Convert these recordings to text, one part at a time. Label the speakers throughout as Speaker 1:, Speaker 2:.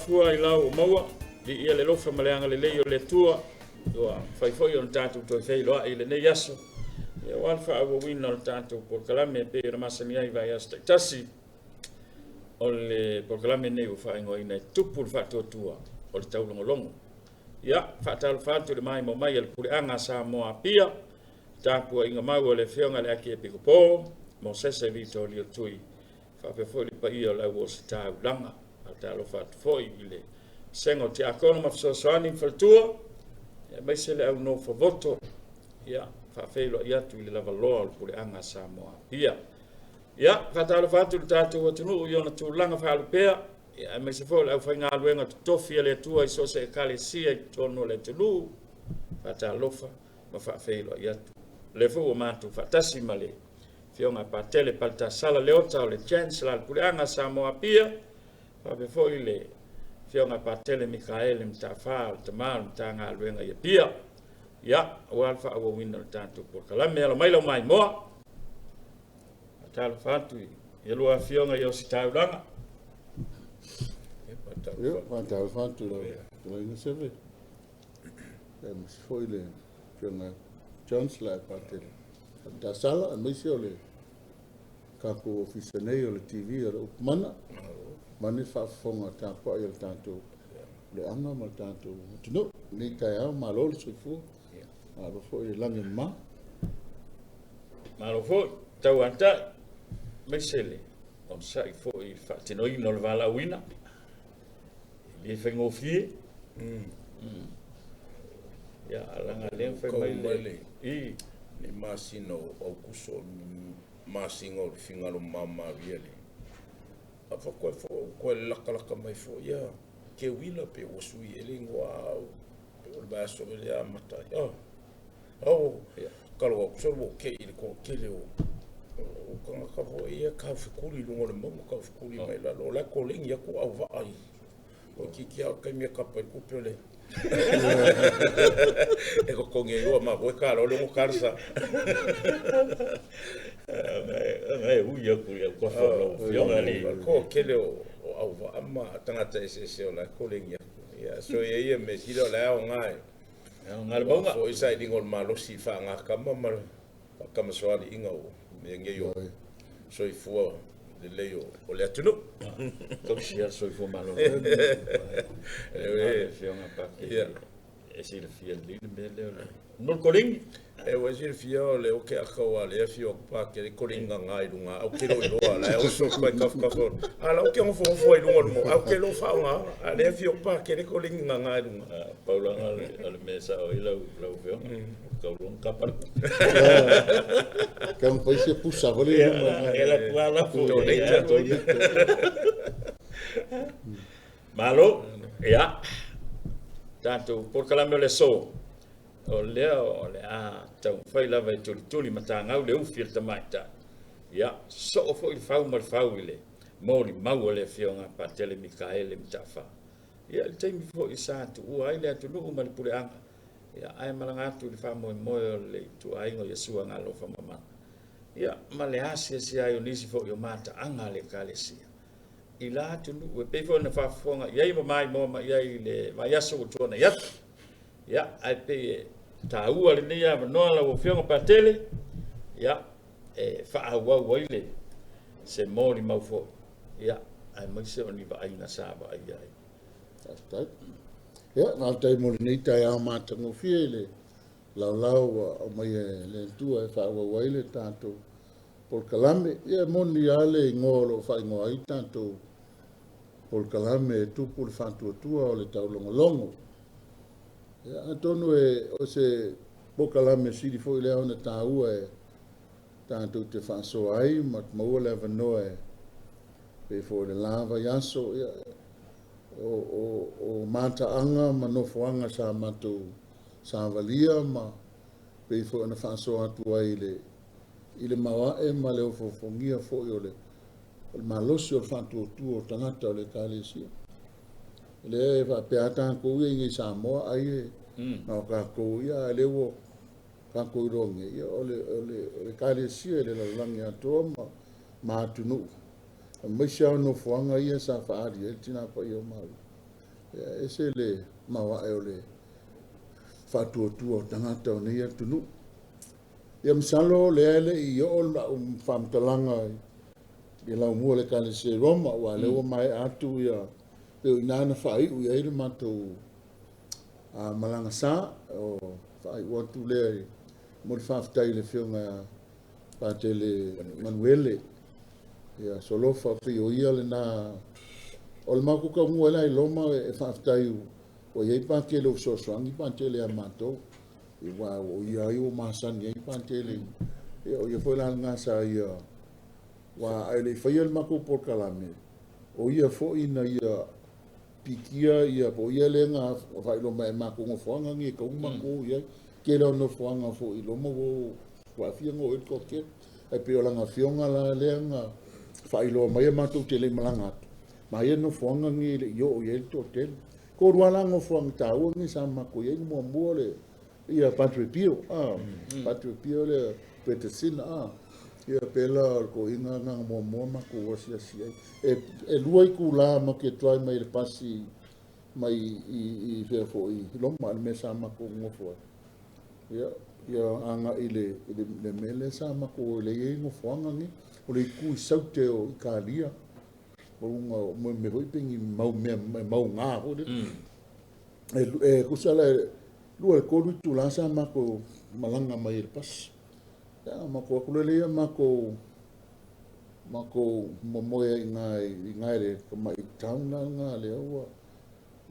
Speaker 1: afua i lau ua maua, viia le alofa ma le agalelei o le Atua, ua mafai foi ona tatou toe feiloai i lenei aso, aua le faaauauina o le tatou polokalame e pei ona masani ai i vaiaso taitasi. O le polokalame lenei ua faaigoaina e Tupu le Faatuatua o le Taulogologo. Ia, faatalofa atu i le maimoa mai a le Puleaga a Samoa Apia, tapuaiga mau a le Afioga i le Akiepikopo, Mosese Vito Tui, faapea foi le paia o le au ositaulaga. Faatalofa atu foi i le Vasega o Tiakono ma Fesoasoani ma Faletua, aemaise le au nofo ia, faafeiloai atu i le lavaloa o le Puleaga a Samoa Apia. Ia, faatalofa atu i le tatou atunuu i ona tulaga faalupea, aemaise foi o le aufaigaluega totofi a le Atua i so o se ekalesia i totonu o le atunuu. Faatalofa ma faafeiloai atu. O lea foi ua matou faatasi ma le Afioga a Patele Paletasala Leota o le Chancellor a le Puleaga a Samoa Apia, faapea foi le Afioga a Patele Mikaele Mataafa o le Tama o le Matagaluega i Apia. Ia, aua le faaauauina o le tatou polokalame. Alo mai lau maimoa. Faatalofa atu i a lua afioga i ositaulaga.
Speaker 2: Ia, faatalofa atu i lau fetalaiga Seve, aemaise foi le Afioga Chancellor Patele Tasala, aemaise o le tatou ofisa nei o le TV o le Upumana, mane faafofoga tapuai o le tatou Puleaga ma le tatou atunuu. Lenei taeao, malo le soifua, malo foi le lagi e mama.
Speaker 1: Malo foi, tauatai, aemaise le onosai foi i le faatinoina o le valaauina. E le faigofie. Ia, leaga lea fai mai le
Speaker 3: i le masina o Aukuso, masina o le figalo mamalie le. Afa koe fo koe lakalaka mai fo ia ke uila pe ua sui e le ingoa au pe o le vaiaso le amata ai. Oh, oh, kalo au so ua ke i le toatele o tagata foi ia taufekuli i luga o le mauga, taufekuli mai lalo. O la e kolegi atu auvaa i o titi a taimi e kapa i le tupe o le e totogi ai ua matou e tala o le $6 sa.
Speaker 1: E ui atu i au tafa o lau afioga le
Speaker 3: toatele o auvaa ma tagata eseese o la e kolegi atu. Ia so ia ia me sila o le aoga e
Speaker 1: aoga le mauga
Speaker 3: foi sailiga o le malosi faagatama ma le faatamasoaliiga o mea nei o soifua lelei o le atunuu.
Speaker 1: Tausi le soifua maloloina. E afioga Patele e silafia lelei le mea lea o le mo le kolegi.
Speaker 3: E ua silafia o le oke aka ua le afio atu Patele kolegi gaga i luga au ke lo iloa la e oso atu ai kafukafu a la o ke gofogofo ai luga o le mo au ke lo faaaoga a le afio atu Patele kolegi gaga i luga.
Speaker 1: Paulanga o le mea sao ai lau afioga, taulona kapa le
Speaker 2: Ka mafai se pusa foi le luma.
Speaker 1: E la tua la fu. Malo, ia, tatou polokalame o le aso, o lea o le a taumafai lava e tulituli matagau le ufi a le tamaitai. Ia, soo foi le fau ma le fau i le molimau a le Afioga a Patele Mikaele Mataafa. Ia, i le taimi foi sa tuua ai le atunuu ma le puleaga, ia, ae malaga atu i le faamoemoe o le ituaiga o Iesua Galofa Mamana. Ia, ma le asiasia ai o nisi foi o mataaga a le Ekalesia i la atunuu e pei foi ona faafofoga i ai ma maimoa mai ai i le vaiaso ua tuanai atu. Ia, ae pei e taua lenei avanoa lau Afioga Patele, ia, e faaauau ai le se molimau foi, ia, aemaise o ni vaaiga sa vaaia ai.
Speaker 2: Faafetai. Ia, faafetai mo lenei taeao matagofie i le laolao ua aumai e le Atua e faaauau ai le tatou polokalame. Ia, e moni lava le igoa o lo o faaigoa ai tatou polokalame e tupu le faatuatua o le taulogologo. Ia, atonu e o se polokalame sili foi lea ona taua e tatou te faasoa ai ma maua le avanoa e pei foi o le la vaiaso, ia, o mataaga ma nofoaga sa matou savalia ma pei foi ona faasoa atu ai i le maoae ma le ofoofogia foi o le malosi o le faatuatua o tagata o le Ekalesia. O lea e faapea tatou ia i nei Samoa ai e na o tatou ia, a lea ua tatou iloa nei, ia, o le Ekalesia i le lalolagi atoa ma atunuu, aemaise lava o nofoaga ia sa faaali ai le Tina Paia o Maria. Ia, e ese le maoae o le faatuatua o tagata o nei atunuu. Ia masalo o lea e le i oo lau faamatalaga i laumua o le Ekalesia i Roma, aua o lea ua maea atu ia, pei o i ina na faaiu i ai le matou malaga sa, o faaiu atu lea i mo le faafetai i le Afioga ia Patele Manuele, ia Solofa, pei o ia lena. O le matou taunuu ai la i Roma e faafetai ua i ai Patele o fesoasoani Patele ia matou, aua o ia ai ua masani ai Patele, ia o ia foi la lena sa ia, aua ae le i faia le matou polokalame, o ia foi na ia pikia ia, po o ia lea na faailoa mai i matou nofoaga nei e tatau ona matou o i ai. Tele o nofoaga foi i Roma ua aafia na o i ai le toatele. Ae pei o lana afioga la lea na faailoa mai matou te le i malaga atu, ma ia nofoaga nei e le i oo i ai le toatele. Tolu lava la nofoaga taua nei sa matou i ai, muamua le ia Padre Pio, Padre Pio le Petasina, ia pela o le toeaina na muamua matou asiasi ai. E 2 itula ma te drive mai le pasi mai i fea foi i Roma, le mea sa matou nofo ai. Ia, ia agai i le mea lea sa matou le i ai nofoaga nei, o le itu i Saute o Italia, o luga o mea foi pe ni mau mea mauga foi lea. E tusa la 2 i le 3 itula sa matou malaga mai i le pasi. Ia, matou atu lea ia matou momoe ai i ina i le tamai town la lea ua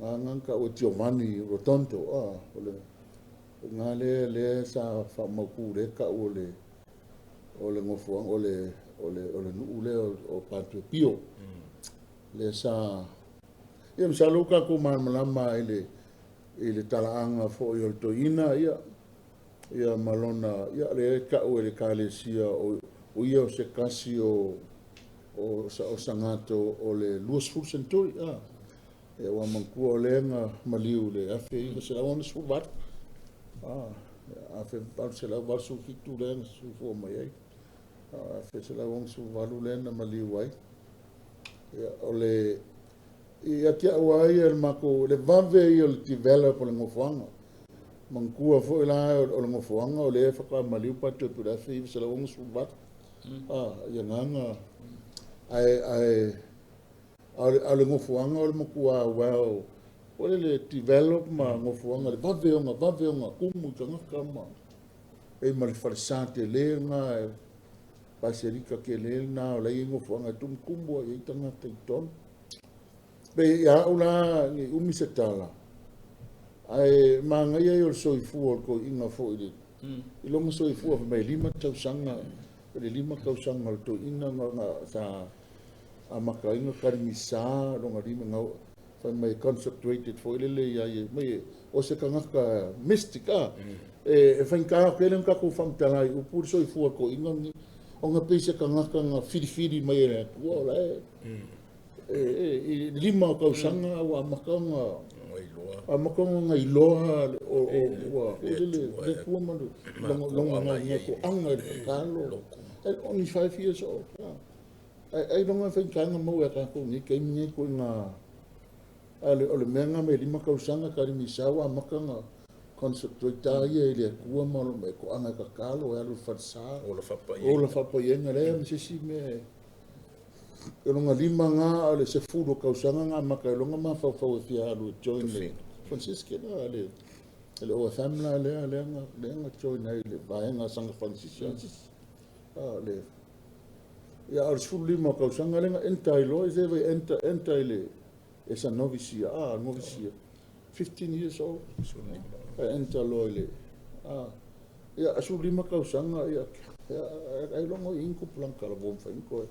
Speaker 2: ngā ka o Giovanni Rotondo, o le ngā lea sa faamautu le kau o le nofoaga o le nuu lea o Padre Pio. Lea sa ia masalo tatou malamalama i le talaaga foi o le toeaina, ia ma lona, ia lea kau e le Ekalesia o ia o se tasi o sagato o le 20 century, ia ua manatua o lea na maliu le 1968, 1887 lea na soifua mai ai, 1968 lea na maliu ai. Ia, o le ia te au ai le matou le vave ia o le develop o le nofoaga. Manatua foi la o le nofoaga o lea faatoa maliu Padre Pio i le 1968. Ia nganga ai a le nofoaga o le matua well o le develop ma nofoaga le vave ona kumu i tagata ma e ma le falesa tele na paserika tele na o le nofoaga e tumutumu ai tagata i tonu. Pe ia au la ni umi se tala ai mangaia i o le soifua o le toeaina foi le i longa soifua mai 5 tausaga le 5 tausaga o le toeaina na sa amataina kalimisa longa lima ngau fai mai consecrated foi lele ia ia mai o se tagata mystic e faigata tele ona tatou faamatala i upu le soifua o le toeaina ni ona pei se tagata na filifili mai e le Atua o la e 5 o tausaga ua amata ona iloa o ua le Atua ma longa anga i le tatalo. Only 5 years old. Ai longa faigata mau e tatou nei taimi nei koina o le mea nga me 5 tausaga kalimisa ua amata ona concentrate ia i le Atua ma lo mai ko anga tatalo e alu falesa o la faapaiega lea ma se isi mea e longa 5 nga o le 10 tausaga nga amata e longa mafaufau e fia alu e join le Franciscan le OFM la lea nga join ai le vaega San Francisco le ia o le 15 tausaga lea nga enter i loa se vai enter i le e sa novicia novicia 15 years old enter loa i le ia 15 tausaga ia ai longo i inko planka la bom fa inko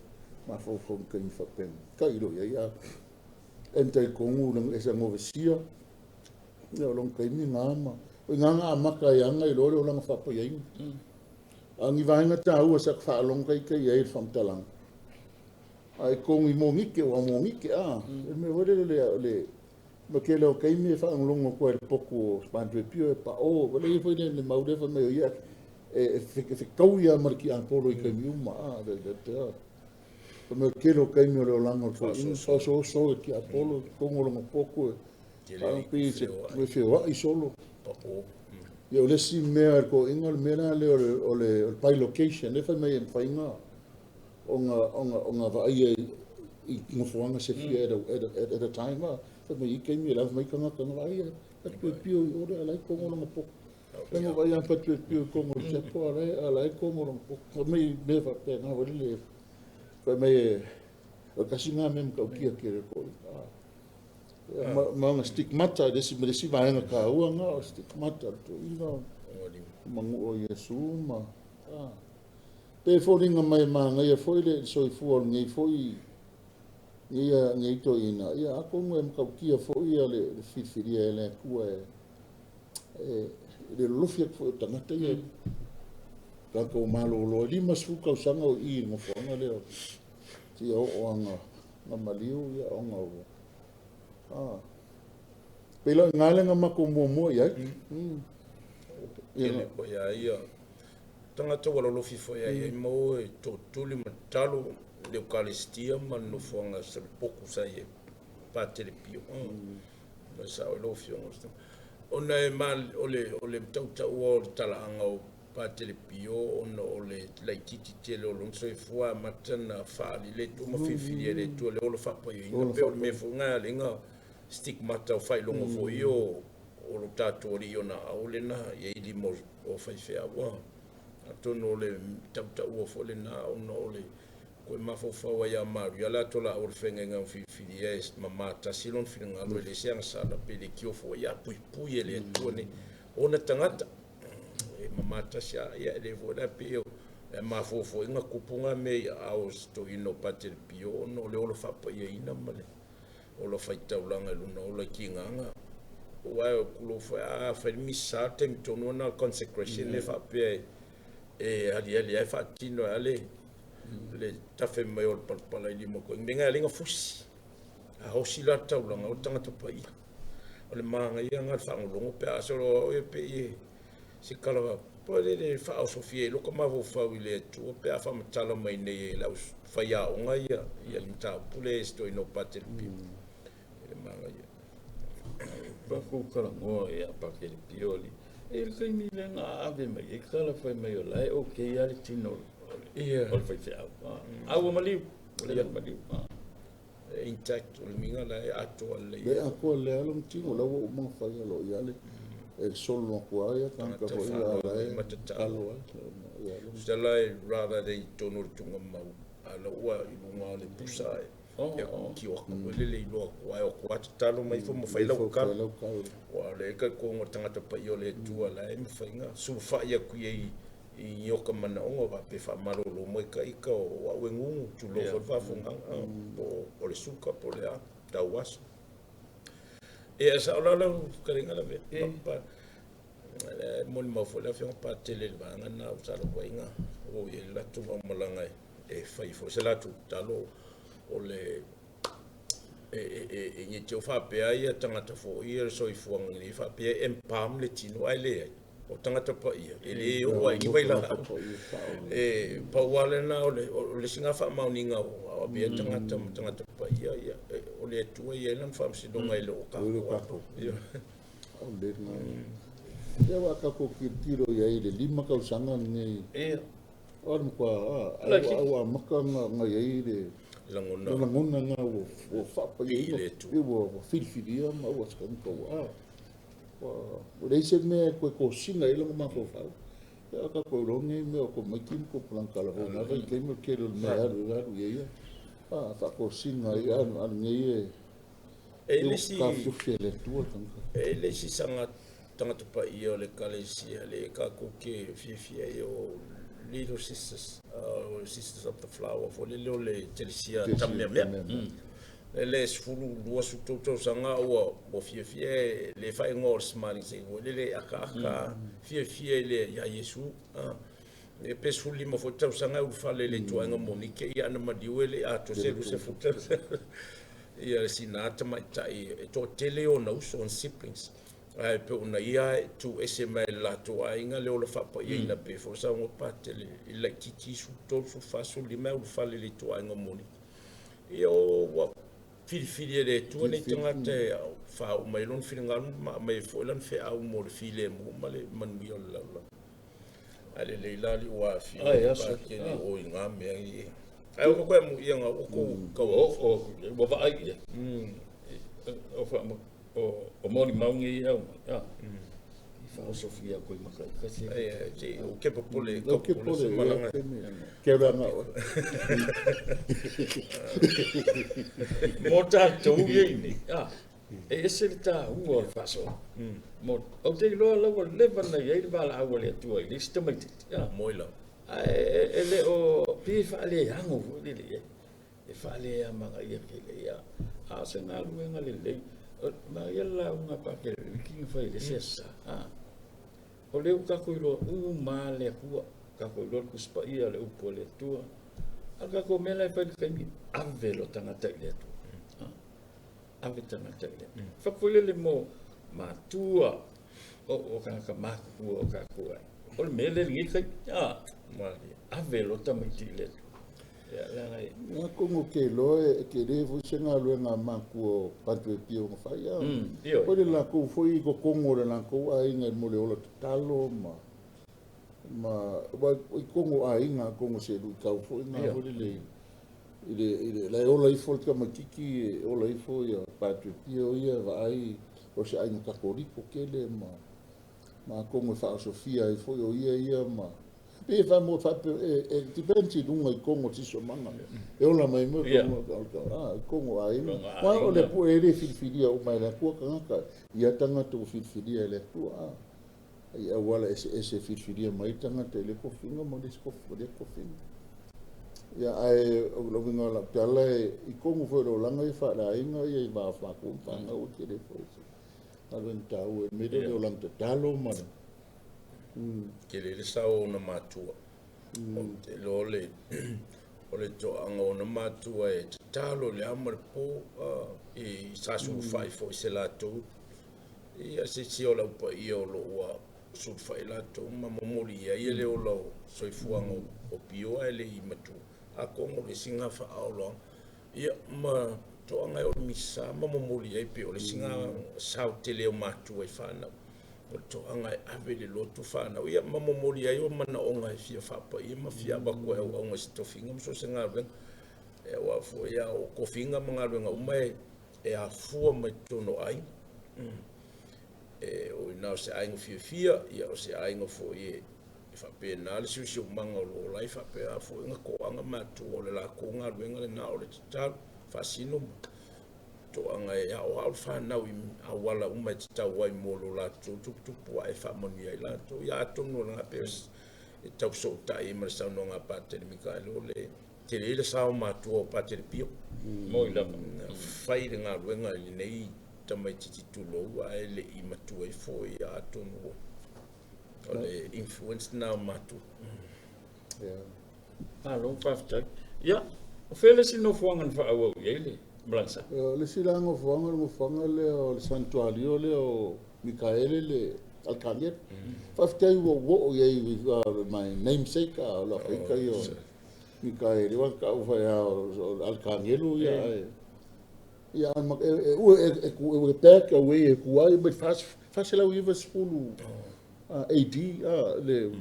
Speaker 2: ma fo fo ka in fa pen ka ilo ia ia enter i kongu le e sa novicia ia long kai mi ngama o nganga amaka ia nga ilo le olanga fa pa ia angi vaenga taua sa fa long kai kai ia i faamatalaga ai kongu i mongike o mongike e me vole le ma ke le o kaimi e whaanglongo koe le poku o Padre Pio e pa o, wale i foi le maure fa mai o ia e whekau ia mariki Apollo i kaimi uma, le te a. Fa mai o kele o kaimi o le olanga o le whainga, whaoso e ki Apollo, kongo longa poku e.
Speaker 3: Tele
Speaker 2: Pei se
Speaker 3: feoai.
Speaker 2: Feoai solo.
Speaker 3: Pao.
Speaker 2: Ia, o le isi mea e toaiga, o le mea la lea o le bilocation, lea fai mai e mafai ona vaaia i nofoaga se fia at a time. Fai mai i taimi e lava mai tagata na vaaia patu e pio i o le ala e kogo lona poto. Lengo vai a patu e pio i kogo i sepo ala e kogo lona poto. Fai mai mea faapena foi lele, fai mai e o kasi ngā mea matautia tele toaiga. Ma ona stigmata le isi ma le isi vaega taua na o stigmata le toeaina manu'o o Iesu ma pe foliga mai e manaia foi le soifua o lenei foi nei toeaina. Ia, atonu e matautia foi ia le filifilia e le Atua e le lolofi atu foi o tagata ia tatou malolo e 50 tausaga o i i le nofoaga lea tia oo aga na maliu ia ona ua pei la i le na matou muamua i ai.
Speaker 3: Tele foi a ia tagata ua lolofi foi ai ai mo e totuli ma talo le Eukaristia ma le nofoaga Salepoku sa i e Patele Pio. Ma sa o lau afioga ona e ma o le tautaua o le talaaga o Patele Pio ona o le laititi tele o lona soifua amata na faali le Atua ma filifilia e le Atua le ola faapaioina pe o le mea foi na alega stigmata o faailoga foi o lo tatou alii ona au lena i ai lima o faifeau. Atonu o le tautaua foi lena ona o le koe mafaufau ai ia Maria le ato la o le faiga o filifilia e mamā tasi lona finagalo e le se agasala pe le tio foi ia puipui e le Atua nei ona tagata e mamā tasi a ia e le foi la pe o e mafuafuaina tupu mea i aao se toeaina o Patele Pio ona o le ola faapaiaina ma le ola faitaulaga i lona ola i tigaga ua e tulou foi a fai le misa taimi tonu na consecration le faapea e aliali ai faatino ai le tafe mai o le palapala i lima koe mea alega fusi a osi la taulaga o tagata paia o le magaia nga le faalogologo pe a solo e pe i se kala po le le faaosofia i loko mafaufau i le Atua pe a faamatala mai nei e lau faiaoga ia ia le mataupu le se toeaina o Patele Pio i le magaia.
Speaker 1: Pakou kalagoa ia Patele Pio li. E le taimi le na ave mai e kala fai mai o la e okay a le tino o le faifeau. A ua maliu, o le maliu.
Speaker 3: Intact o le miga la e atoa lelei.
Speaker 2: Le atoa le alo tino la ua uma fai lo ia le e solo atu ai tagata foi ala e talo ai.
Speaker 3: Stella e rather than i tonu o le tugamau a la ua i luga o le pusa e ia ki o ka le le iloa ko ai o ko tatalo mai fo mo fai lau kalo
Speaker 2: lau kalo.
Speaker 3: Ua le ka ko ngo tagata pa i o le Atua la e mafai sulufai aku i i o ka manaoga va pe faamalolo mai ka ika o au e gugu tulou foi le faafogaga po o le suka po le a tau aso e sa o la lau kalinga la ve pa mo le mau foi le afioga Patele le vaega na o sa lauaiga o i le latou aumalaga e fai foi se latou tatalo o le e e te o faapea ia tagata foi ia le soifuaga nei faapea e embalm le tino ae leai o tagata paia e le oo ai ni vailaau e pau lava lena o le siga faamaoniga o avea tagata ma tagata paia ia o le Atua ia lana faamasinoga e le o
Speaker 2: tatou o le na ia wa ka ko tilotilo i ai le 5 tausaga nei o le matua a ua maka nga i ai le
Speaker 3: lagona
Speaker 2: lagona nga ua faapaia ua filifilia ma ua sakanga ua ua leai se mea e koe kosina ai lona mafaufau. Ia ka koe iloa nei mea o ko maiti ma ko palangkala fou na vaitaimi o le tele o le mea e alu alu i ai ia faakosina ai alu nei e
Speaker 3: e le isi
Speaker 2: taofiofi e le Atua le tagata.
Speaker 3: E le isi saga tagata paia o le ekalesia le tatou ke fiafia ai o Little Sisters, Sisters of the Flower foi lele o le telesia tameamea e le 12, 23 tausaga ua fiafia e le faaigoa o le Smiling Saint foi lele akaaka fiafia i le ia Iesu e pe 15 foi tausaga e ulufale i le ituaiga monike ia ana maliu e le atoa se 20 tausaga ia sina tamaitai e toatele ona uso ona siblings ae pe ona ia e tu ese mai le latou aiga le ola faapaiaina pe foi sauga Patele i laititi 13, 14, 15 e ulufale i le ituaiga monike ia ua. Filifili e le Atua nei tagata e faaoo mai lona finagalo ma aumai ai foi lana feau mo le filemu ma le manuia o le lalolagi. Ae lelei la alii ua afio Patele o i ngā mea i e. Ae ua koe amu ia ngā ua kou kau
Speaker 1: o o ua vaai ia. O wha o moni maungi i au mai. Ah. I whaosofia koe maka i kasi.
Speaker 3: Ai ai te o ke popole ka popole se malanga.
Speaker 2: Ke ranga o.
Speaker 1: Mō tātou i nei. Ah. E ese le tāua o le faasoa. Mo, ou te iloa la ua leva na i ai le valaau a le Atua i le isi tamaitiiti. Ah.
Speaker 3: Moi lava.
Speaker 1: Ae e le o pei e faaleago foi lele i ai. E faaleamagaia tele ia. A o se galuega lelei. Ma ia le lauga a Pakele Wiki na fai i le isi aso Sa. Ah. O lea ua tatou iloa uma lava le Atua, tatou iloa le Tusi Paia, le Upu a le Atua. A o le tatou mea la e fai i le taimi, ave lo tagata i le Atua. Ah. Ave tagata i le Atua. Fai atu foi lele mo matua o tagata matutua o tatou ai. O le mea lea i lenei taimi, ah, ave lo tamaiti i le Atua. Ia, leaga e...
Speaker 2: Ia, atonu ou te iloa e tele foi se galuega a matua o Padre Pio na fai, a.
Speaker 1: Ioe.
Speaker 2: Foi le latou foi i totonu o le latou aiga mo le ola tatalo ma, ma, aua i totonu o aiga atonu o se luitau foi lena foi lele i le, i le, la e ola ifo le tamaititi e ola ifo ia Padre Pio ia e vaai o se aiga Katoliko tele ma, ma atonu e faaosofia ai foi o ia ia ma, pei e faamoe faapea e depends i luga i totonu o le siosiomaga e ola mai mo i totonu o aiga. Aua o le Atua e le filifilia uma e le Atua tagata, ia tagata ua filifilia e le Atua. I auala eseese e filifilia mai ai tagata i lea tofiga ma le isi lea tofiga. Ia, ae o le uiga o lau tala, i totonu foi o le olaga ia faaleaiga ia i va o matou ma fanau e tele foi se galuega taua i le mea lea o le olaga tatalo ma le
Speaker 3: Tele le sao o ona matua. Ou te iloa o le o le toaga o ona matua e tatalo i le ao ma le po, i sa sulufai foi se latou ia se isi o le au paia o lo o ua sulufai latou ma momoli i ai le ola o soifuaga o Pio ae le i matua. Atonu o le isi lena faaoloaga ia ma toaga e o le misa ma momoli ai pei o le isi lena sao tele o matua i fanau. O le toaga e ave i le lotu fanau ia ma momoli ai o manaoga e fia faapaia ma fia avatu ai auauna i se tofiga ma so o se galuega. Aua foi a o tofiga ma galuega uma e afua mai totonu o aiga. E oi na o se aiga fiafia, ia o se aiga foi e faapena le siosiomaga o lo o ola ai, faapea foi ona toaga matua o le latou galuega lena o le tatalo, faasino ma toaga e aoao le fanau i auala uma e tatau ai mo lo latou tuputupu ae faamanuia ai latou. Ia atonu o lena pei e tau sootai ai ma le saunoaga a Patele Mikaele o le tele le sao matua o Patele Pio.
Speaker 1: Moi lava.
Speaker 3: Fai le galuega i lenei tamaititi tulou ae le i matua ifo ia atonu o le influence lena o matua.
Speaker 2: Yeah.
Speaker 1: Malo faafetai. Ia, o fea le isi nofoaga na faaauau i ai le malaga sa?
Speaker 2: O le isi la nofoaga, o le nofoaga lea o le Santuario lea o Mikaele le Alkanielo. Faafetai ua ou oo i ai my namesake, o lau ita ia o Mikaele, aua na taua foi lava o le Alkanielo ia, ae ia e back away e tu ai mai 490 AD le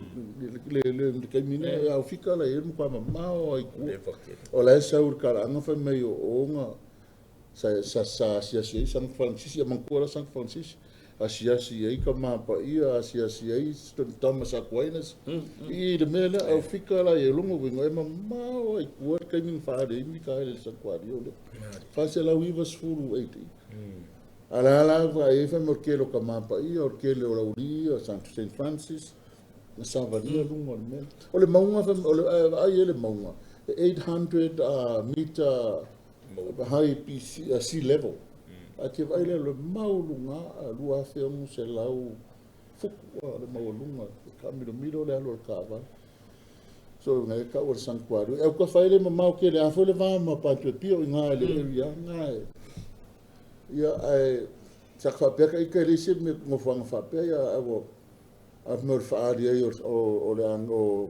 Speaker 2: le taimi lea au fika la i le matua mamao ai tua. O la e sau le talaaga fai mai o ona sa sa asiasi ai San Francis, ia manatua la San Francis, asiasi ai tama paia, asiasi ai Thomas Aquinas i le mea lea au fika la i lona uiga e mamao ai tua le taimi na faaali ai Mikaele i le santuario lea. 490 AD. A la la vaai ai fai mai o le tele o tama paia, o le tele o laulii ia, Saint Francis, na savalia luga o le mea. O le mauga fai mai, o le vaai ai le mauga, e 800 meter high BC, sea level. Ae te vaai lea, o le maualuga 2600 futu le maualuga, e taamilomilo le alu o le taavale. So ngai e tau o le santuario. E autafa ai le mamao tele a foi le va ma Padre Pio i ngā le area ngā e. Ia ae sa faapea ka ika e leai se mea nofoaga faapea ia ae ua a mea o le faaali ai o le o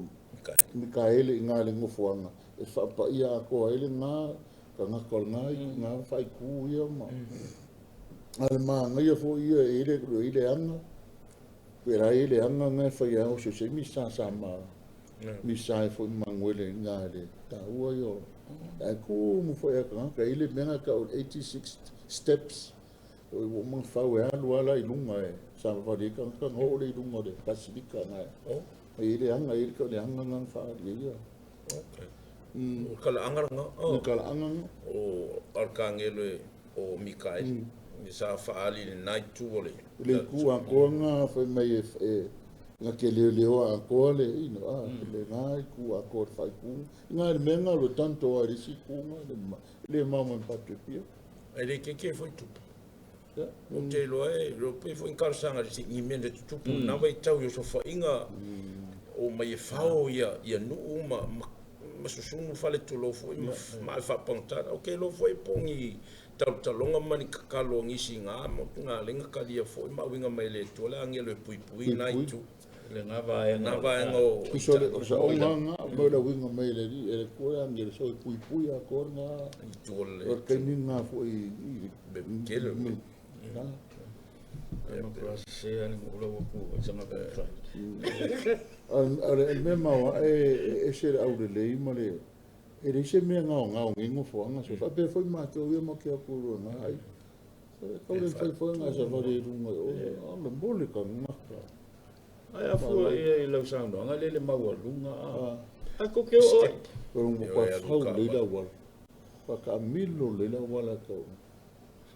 Speaker 2: Mikaele i ngā le nofoaga e faapaia atoa ai le ngā. tagata o lena na faaitu ia ma a le manaia foi ia e i le i le aga pe la i le aga na e faia o se se misa sa ma misa e foi manuele na le taua ia ai ku mu foi a tagata i le mea ka o 86 steps o ua uma fau e alu ala i luga e savavali ai tagata na oo le i luga o le Pasilika na
Speaker 3: Oh,
Speaker 2: e i le aga i le le aga na faaalia ia.
Speaker 3: Okay. O kalaaga laga
Speaker 2: le
Speaker 3: oh.
Speaker 2: kalaaga na
Speaker 3: O Arkangelo e o Mikaeli. I sa faali le nai tu o le.
Speaker 2: Le itu atoa na fai mai e e na ke leoleoa atoa le ino a le na itu atoa le faaitu na le mea na o le tanto a le isi itu na le ma le mau mai patu pia.
Speaker 3: Ai le keke foi tupu.
Speaker 2: Ia.
Speaker 3: O te iloa e, lo pe foi talosaga le sii mea le tutupu na vai tau i o sofainga o mai e fao ia ia nuu ma ma ma susunu fale tulo foi ma ma e faapagata. O ke iloa foi pogi talotaloga ma ni kakalo o gisi gā ma tugalega kalia foi ma uiga mai le Atua le agelo e puipui na itu
Speaker 1: Le ngā vaega.
Speaker 3: Na vaega o
Speaker 2: Kuso le o sa onga nga mo la winga mai le li e ko ya ngel so pui pui a ko nga
Speaker 3: itu o le
Speaker 2: o kaimi nga fo i i
Speaker 3: be kele
Speaker 2: na
Speaker 1: E ma se ale mo la ku i sanga ka fai.
Speaker 2: a le me maua e e se au le lei ma le e le se mea ngao ngao ngingo fo anga so fa pe foi ma ke o ma ke ku ro na ai so ka le fai fo nga sa va le runga o a le mole ka nga.
Speaker 1: Ai a fua ia i lau saunoaga le le maualuga a. Ai ko ke o
Speaker 3: Step.
Speaker 2: O mo
Speaker 3: Io
Speaker 2: pa
Speaker 3: e
Speaker 2: fau
Speaker 3: alu
Speaker 2: le
Speaker 3: ka
Speaker 2: la wala pa ka milo le la wala ka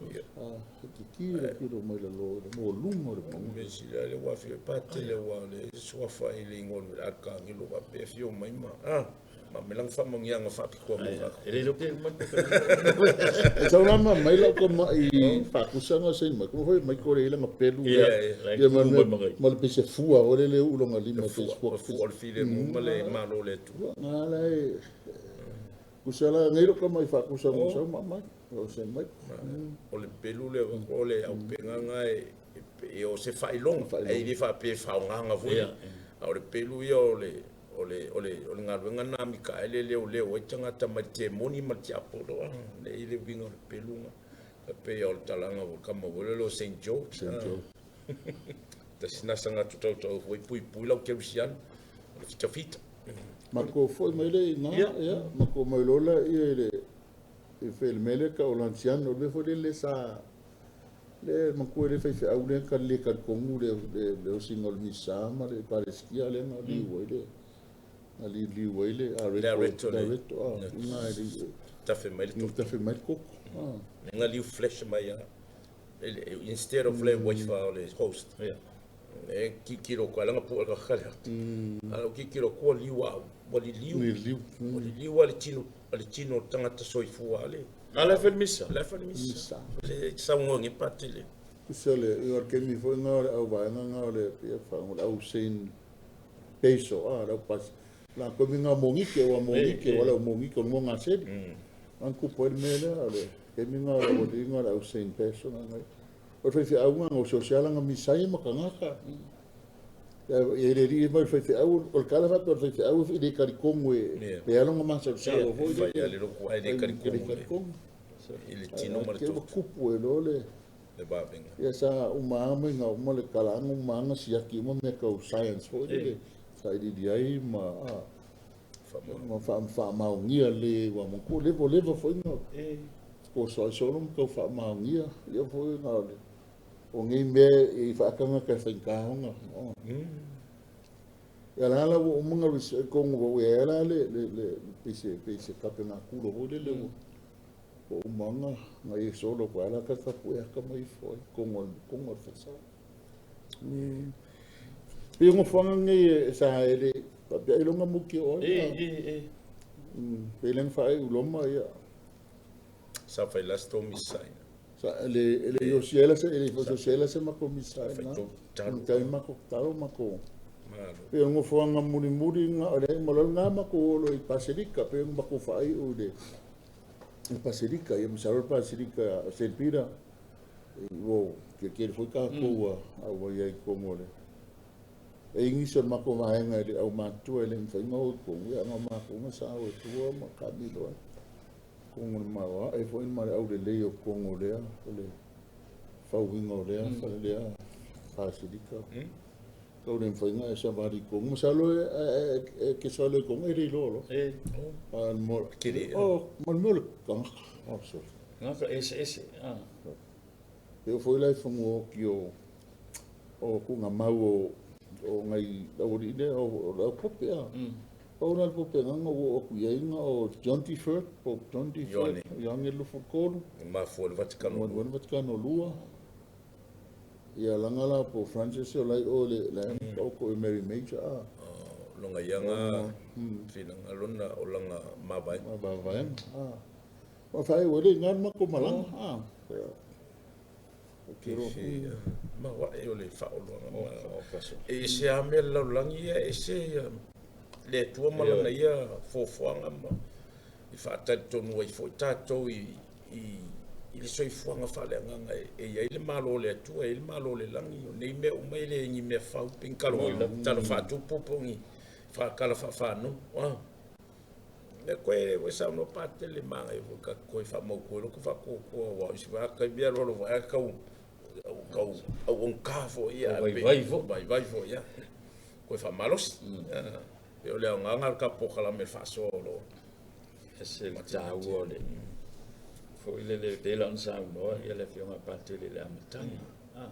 Speaker 3: Ia.
Speaker 2: a ki ki le ki ro mai la lo le mo lunga le mo
Speaker 3: Me sila le wafi e patele wa le suafa i le ingoa le Arkangelo wa pe fio mai ma ah ma melang fa mongianga fa pikoa mo ka.
Speaker 1: E le ke mai.
Speaker 2: E sau lama mai lau ka mai faakusanga sei mai kuma foi mai kore ila pelu
Speaker 1: Ia,
Speaker 2: ia
Speaker 1: ia
Speaker 2: ma
Speaker 1: ma
Speaker 2: le
Speaker 1: mai.
Speaker 2: ma le pese fua o le le ulonga lima
Speaker 3: Fua
Speaker 2: pese fua
Speaker 3: fua o le file mo ma le malo le tu.
Speaker 2: nga la e kusala ngai lo ka mai faakusanga sau ma mai o se mai.
Speaker 3: O le pelu le o le au penga e e o se failonga e le fa pe faonga foi.
Speaker 1: Ia.
Speaker 3: A o le pelu ia o le o le o le o le galuega na Mikaele le o le o tagata mai te moni ma te apolo a le i le winga o le pelunga. Ka pe o le talanga o kama o le lo St George.
Speaker 2: St. George.
Speaker 3: Ta sina sanga tu tau tau foi pui pui lau kerusian. O le fita fita.
Speaker 2: Ma ko foi mai le na
Speaker 1: Ia.
Speaker 2: ia ma ko mai lola ia le e fe le mele ka o l'anciano le foi le sa le ma ko le fe fe au le ka le ka kongu le le le o singo le misa ma le paleskia le na li wai le na li li wai le a
Speaker 3: Le areto le.
Speaker 2: areto a nga le
Speaker 3: Ta fe mai le
Speaker 2: ni ta fe mai koko ah.
Speaker 3: Nga liu flash mai a. Instead of le wifi o le host.
Speaker 1: Ia.
Speaker 3: E kikiro ko alanga pu ka khale. Ala kikiro ko liu au. Wa li liu.
Speaker 2: Ni liu.
Speaker 3: Wa li liu ale tino ale tino tangata soifua ale.
Speaker 1: Ala fel misa.
Speaker 3: La fa le misa.
Speaker 2: Misa.
Speaker 3: Le sa ngongi patele.
Speaker 2: Kusa le i or kemi foi nga le au vaenga nga le pia fa le au sein peso a le au pas la ko mi nga mongike wa mongike wala mongike o monga seli an ku po le mele le kemi nga le o nga le au sein peso nga ngai o fe fe au nga o social nga misai ma ka ngaka ya e le ri mai fe fe au o kala fa fe fe au i le kari kongo e
Speaker 3: Yeah.
Speaker 2: pe alonga ma sa sa o foi
Speaker 3: Fa ya le lo ko ai le kari ko
Speaker 2: le kari kongo
Speaker 3: I le tino ma le
Speaker 2: ke
Speaker 3: toto
Speaker 2: kupu e lo le
Speaker 3: le bavenga.
Speaker 2: Ia sa uma mai nga uma le kalaga uma anga siaki uma mea kau science foi le sailiili ai ma a
Speaker 3: Fa mo.
Speaker 2: ma faamaogia le ua maku levo leva foi nga
Speaker 1: E.
Speaker 2: ko soisolo ma kau faamaogia ia foi nga o le o nei mea i faakaga ka faigāoga ia la la ua uma nga kongo ua ia la le le le pese pese kape ngā kulo foi le le ua ua uma nga nga i solo ko ala ka kapu e aka mai foi kongo kongo le fasa ni pe ngo fanga ngi sa ele pa pe ilonga muki o
Speaker 1: E e e.
Speaker 2: pe leng fa e uloma ia
Speaker 3: Sa fa la sto misa.
Speaker 2: sa ele ele yo siela se ele fo siela se mako misa
Speaker 3: Fa
Speaker 2: na
Speaker 3: to talo.
Speaker 2: kai mako talo mako
Speaker 3: Malo.
Speaker 2: pe ngo fanga muri muri nga ole malo nga mako lo i paselika pe mako fa ai o le i paselika ia misalo paselika selpira wo ke ke foi ka ko wa au ia i kongo le e ingiso mako vaenga le au matua le mfainga o kongo ia nga mako nga sa o tua ma ka milo. Kogo le malo e foi ma le aulelei o kogo lea o le fauiga o lea fale lea fasilika. Tau le mafaiga e savali i Kogo. Masalo e te salo i Kogo e le iloa loa.
Speaker 1: E.
Speaker 2: A mo
Speaker 3: Kele.
Speaker 2: Oh, ma le mea o le tagata. Oh, sorry.
Speaker 1: Gata ese ese. Ah.
Speaker 2: E o foi lai fanua oki o kuga mau o ngai aualii lea o le au pope a. Pau la le pope agaga ua oo atu i ai na o John the Third, Pope John the Third,
Speaker 3: Ioane.
Speaker 2: Ioane 23.
Speaker 3: Mafua le Vatikano.
Speaker 2: Ua le Vatikano lua. Ia laga la po Francis o lai o le la o ko e Mary Major a.
Speaker 3: Longa ianga finaga lona o langa mavae.
Speaker 2: Ma vavaega. A. Ma fai ua le ngā ma ko malanga. A. O ke ro.
Speaker 3: Ma wa e o le faaoloaga ma
Speaker 1: O kaso.
Speaker 3: E se a mea le lalolagi ia e se ia le Atua ma lana ia foafoaga ma i faatalitonu ai fo'i tatou i le soifuaga faaleagaga e iai le malo o le Atua e iai le malo o le lagi o nei mea uma e le ni mea fau pe ni talo faatupu po o ni faakala faafaanuu a le koe ua saunoa patele magai foi ka koe faamautu ai loko faatuatua ua o isi vae taimi alualu vae kau kau auaugata foi ia.
Speaker 1: Vaivai foi.
Speaker 3: Vaivai foi ia koe faamalosi e o le aogaga le kapokalame le faasoa o loo.
Speaker 1: Ese le tāua o le foi le le pela ona saunoa ia le afioga Patele i le amataga. Ah.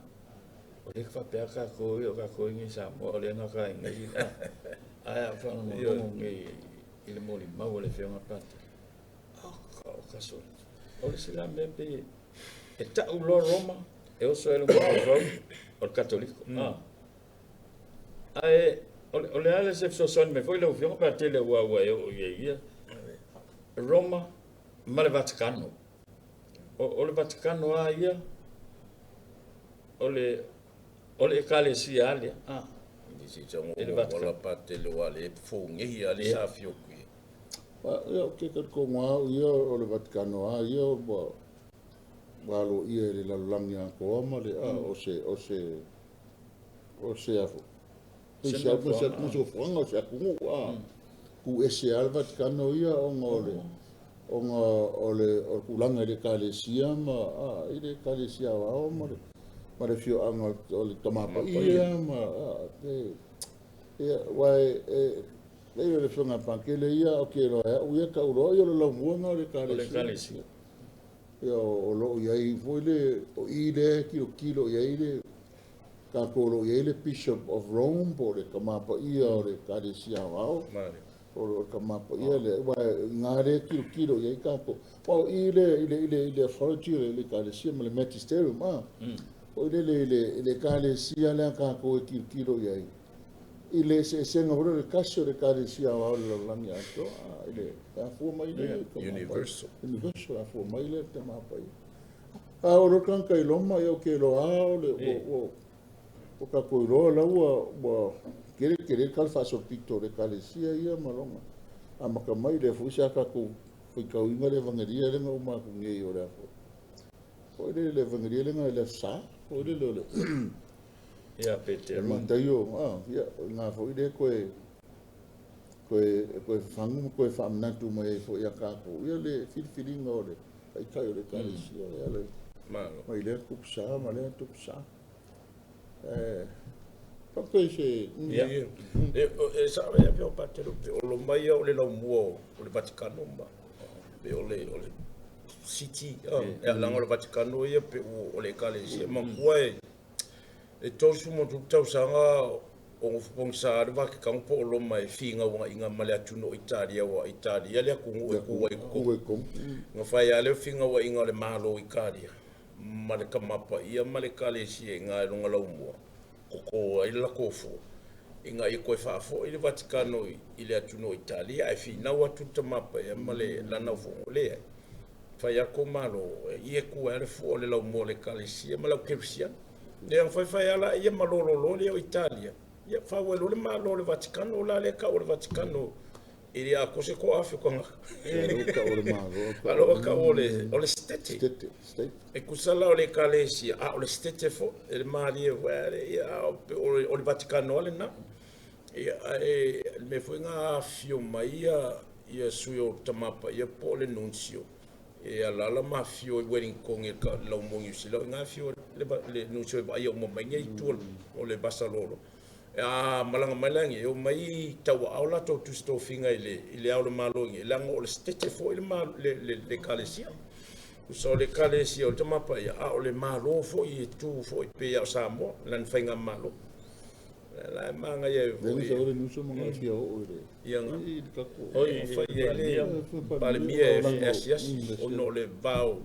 Speaker 1: O le faapea kākou ia o kākou i Samoa o le na ka ingai. Ai a whanongo ngai i le molimau o le afioga Patele. Ah, ka o kaso. O le sila mea pe e tau loa Roma e oso e le mafaufau o le Katoliko. Ah. Ae o le a le se fesoasoani mai foi lau afioga Patele ua e oo i ai ia. Roma ma le Vatikano. O le Vatikano a ia o le ekalesia a lea. Ah.
Speaker 3: Se tsago
Speaker 1: E le Vatikano.
Speaker 3: Wala patele wa le fogehi a le sa fioku.
Speaker 2: Ia, o ke talitonu lava ia o le Vatikano a ia ua aloaia e le lalolagi atoa ma le a o se afo.
Speaker 1: Se
Speaker 2: Se
Speaker 1: nofoaga.
Speaker 2: Se nofoaga o se atunuu a. Ku ese a le Vatikano ia ona o le ona o le tulaga i le ekalesia ma a i le ekalesia aoao ma le afioaga o le Tamapaia ma a e ia ua e le le afioga Pakele ia o ke loa au ia tauloa ia o le laumuaga o le
Speaker 1: O le
Speaker 2: ekalesia.
Speaker 1: ekalesia.
Speaker 2: Ia o loo i ai foi le o i le kilokilo i ai le tatou o loo i ai le Bishop of Rome po o le Tamapaia o le ekalesia aoao.
Speaker 3: Male.
Speaker 2: O le Tamapaia le ua ngā le kilokilo i ai tatou ua o i le i le authority o le ekalesia ma le magisterium a o i le ekalesia lea tatou e kilokilo i ai i le eseesega foi lea o le tasi o le ekalesia aoao o le lalolagi atoa a, i le afua mai le Tamapaia.
Speaker 3: Universal.
Speaker 2: Universal afua mai le Tamapaia. A o lo tagata i Roma ia o ke loa o le o tatou iloa la ua kele kele ka le faasolopito o le ekalesia ia ma loga amata mai lea foi sa tatou faitauina le evagelia lea na uma atu nei o le afo foi le evagelia lea na le Aso Sa foi le o le
Speaker 1: Ia Peteru.
Speaker 2: Mataio a ia ngā foi le koe fafagu ma koe faamanatu mai ai foi ia tatou ia le filifiliga o le taitai o le ekalesia ia le
Speaker 3: Malo.
Speaker 2: mai lea tupusa ma lea tupusa e faapea se
Speaker 1: Ia.
Speaker 3: E sa e peo patele pe o lo mai o le laumua o le Vatikano ma pe o le city e alanga o le Vatikano ia pe o le ekalesia ma kua e tosu mo tu tausaga o ngofupongisa le Vatikano po o loma e figa uaga ma le atunuu o Italia ua Italia le atunuu e ku ai ko
Speaker 2: ku e kogo.
Speaker 3: Ga fai a le figa uaga o le malo o Italia ma le kamapaia ma le ekalesia i ga e loga laumua koko ai le lakou fua ina ia koe faafo'i le Vatikano i le atunuu o Italia ae finau atu le tamapaia ma le lana ofogo lea fai ako malo ia ku ai le fua o le laumua o le ekalesia ma lau kerisiano lea faifai ala ia ma lololo lea o Italia ia fauai lo le malo o le Vatikano la le ka o le Vatikano i le ako se ko afi ko
Speaker 2: E o ka o le malo.
Speaker 3: Alo ka o le stete.
Speaker 2: State state.
Speaker 3: E kusala o le ekalesia a o le stete fo e le malie foi le ia o le Vatikano ale na ia e le mea foi ga afio mai ia sui o tamapa ia po o le nuncio. E alaala ma afifio i Wellington i le laumua i Niu Sila, o i ina e afio ai le nuncio e vaaia uma mai nei itu o le vasa loaloa. A malaga mai la i inei, e omai tauaao latou tusi tofiga i le Ao o le Malo i inei, leaga o le Setete foi le Ekalesia. Tusa o le Ekalesia o le Tama Paia, a o le Malo foi e tu foi pei lava o Samoa, lana faigamalo. La e manaia ai
Speaker 2: foi. Lea le nuso ma fia oo i le
Speaker 3: ia i fai ai le Palemia e asiasi ona o le va o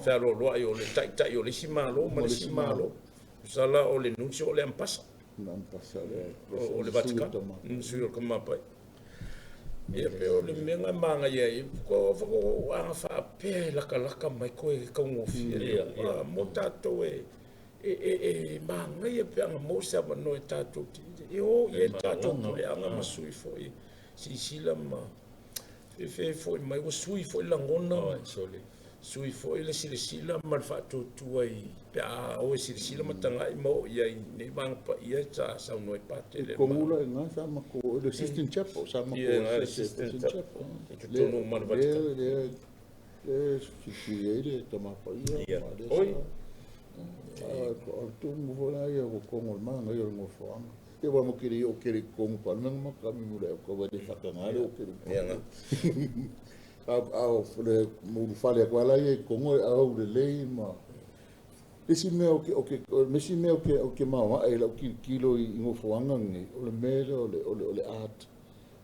Speaker 3: fealoaloai o le taitai o le isi Malo ma le isi Malo. Tusa la o le nuncio o le ambassa. O le Vatican, sui o le Tama Paia. Ia pei o le mea na manaia ai, ko aga faapea e latalata mai koe e taugofie. Mo tatou e e manaia pe ana maua se avanoa e tatou te e o i ai le tatou puleaga ma sui foi silasila ma fefe foi mai ua sui foi lagona, sui foi le silasila ma le faatuatua i pe a o e silasila ma tagai ma oo i ai nei vaega paia sa saunoa ai Patele.
Speaker 2: Kongu la inga sa mako le Sistine Chapel sa mako
Speaker 3: le Sistine Chapel i totonu ma le Vatican.
Speaker 2: Le le filifili ai le Tama Paia ma le
Speaker 1: Oi.
Speaker 2: O le tumu foi la ia o kongo le manga ia o le gofoaga. Ia ua mo kere o kere kongo pa le ma kami mule o ka wale whakanga le o kere
Speaker 3: kongo.
Speaker 2: Au le mulu fale kwa la ia kongo au le lei ma isi mea o ke o ke mesi mea o ke maua e lau kilo i gofoaga nei o le mea o le o le o le art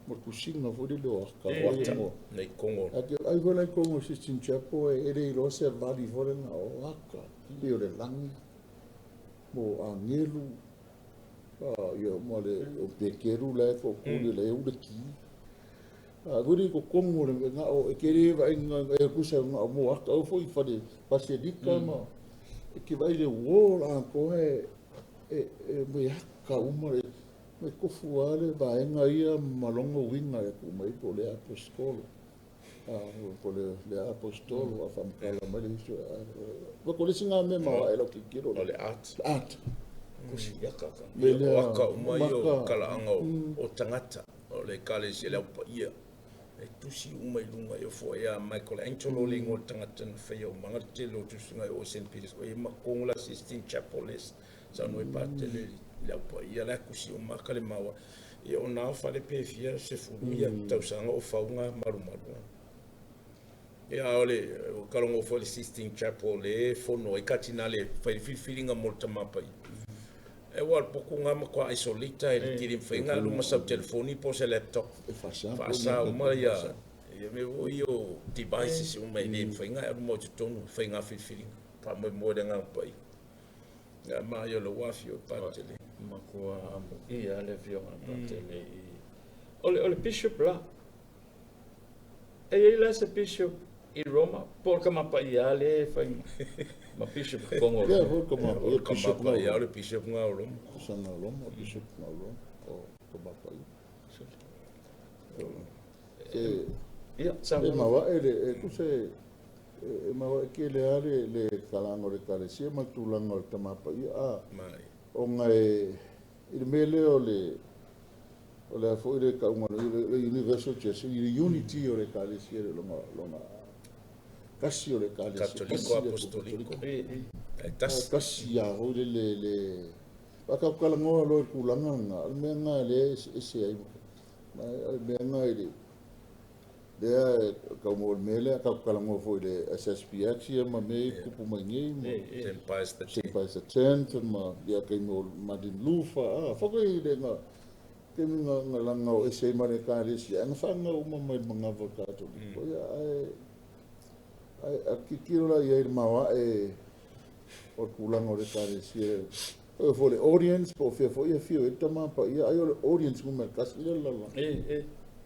Speaker 2: mo kusinga foi le o ka
Speaker 3: o mo nei kongo.
Speaker 2: Ai foi lai kongo Sistine Chapel e le ilo se vali foi na o aka i o le langi mo angelu ia mo le o pekeru la ko kuli le u le ki a guri ko kongo le nga o e kere va inga e kusa nga mo aka o foi fale basilika ma e ke vai le wall a ko he e mo aka uma le me kofu ale vaenga ia malongo winga e ku mai po le apostolo a po le le apostolo a famkala mai le iso a ko le singa me ma e lo ki kilo
Speaker 3: o le art
Speaker 2: art
Speaker 3: kusi aka ka o aka uma ia o kalaaga o tagata o le ekalesia le Au Paia e tusi uma i luga ia foi ia Michelangelo le igoa o le tagata na faia umaga le tele o tusiga o St Peters o ia makongo la Sistine Chapel le saunoa ai Patele le Au Paia la kusi uma aka le maua ia o na fale pe fia sefulu ia tausaga o fauga malumalu. Ia o le kalogo foi le Sistine Chapel le fono ai katinale fai le filifiliga mo le Tama Paia. E ua le poku ngā ma kua isolate e le tiri mwhainga alu ma sau telefoni po se laptop. Whaasa uma ia ia me o i o devices uma i le mwhainga alu ma o te tonu whai ngā filifiliga. Wha moe moe le ngā pai. Ngā maa ia le wafi o Patele.
Speaker 1: Makua amo ia le fionga Patele i. O le bishop la. E ia la se bishop i Roma, po ka mapa ia le fai ma bishop Kongo.
Speaker 2: Ia foi ka mapa
Speaker 3: ia bishop nga ia le bishop nga o Roma.
Speaker 2: Sa nga Roma, bishop nga Roma o ka mapa ia. E
Speaker 1: ia sa
Speaker 2: e mawa e le e kuse e mawa e ke le ale le kalango le kalesia ma tulanga o le tamapa ia a
Speaker 3: mai.
Speaker 2: O ngai i le mele o le o le foi le kaunga le Universal Church le unity o le kalesia le longa longa kasi o le kalesia
Speaker 3: Katoliko apostoliko. E tasi.
Speaker 2: Kasi ia ho le le le waka kalangoa lo kulanga nga le mea nga le ese ai ma mea nga le lea kau mo le mele kau kalangoa foi le SSPX ia ma me kupu mai nei ma
Speaker 3: Saint Pius the
Speaker 2: Saint Pius the Tenth ma ia kai mo Martin Luther a faka i le nga ke mi nga nga langa o ese ma le kalesia nga whanga uma mai mangava katoliko ia ai ai a kikiro la ia i maua e o kulanga o le kalesia o fo le audience po fia fo ia fio e tama pa ia ai o le audience nguma kasi le la la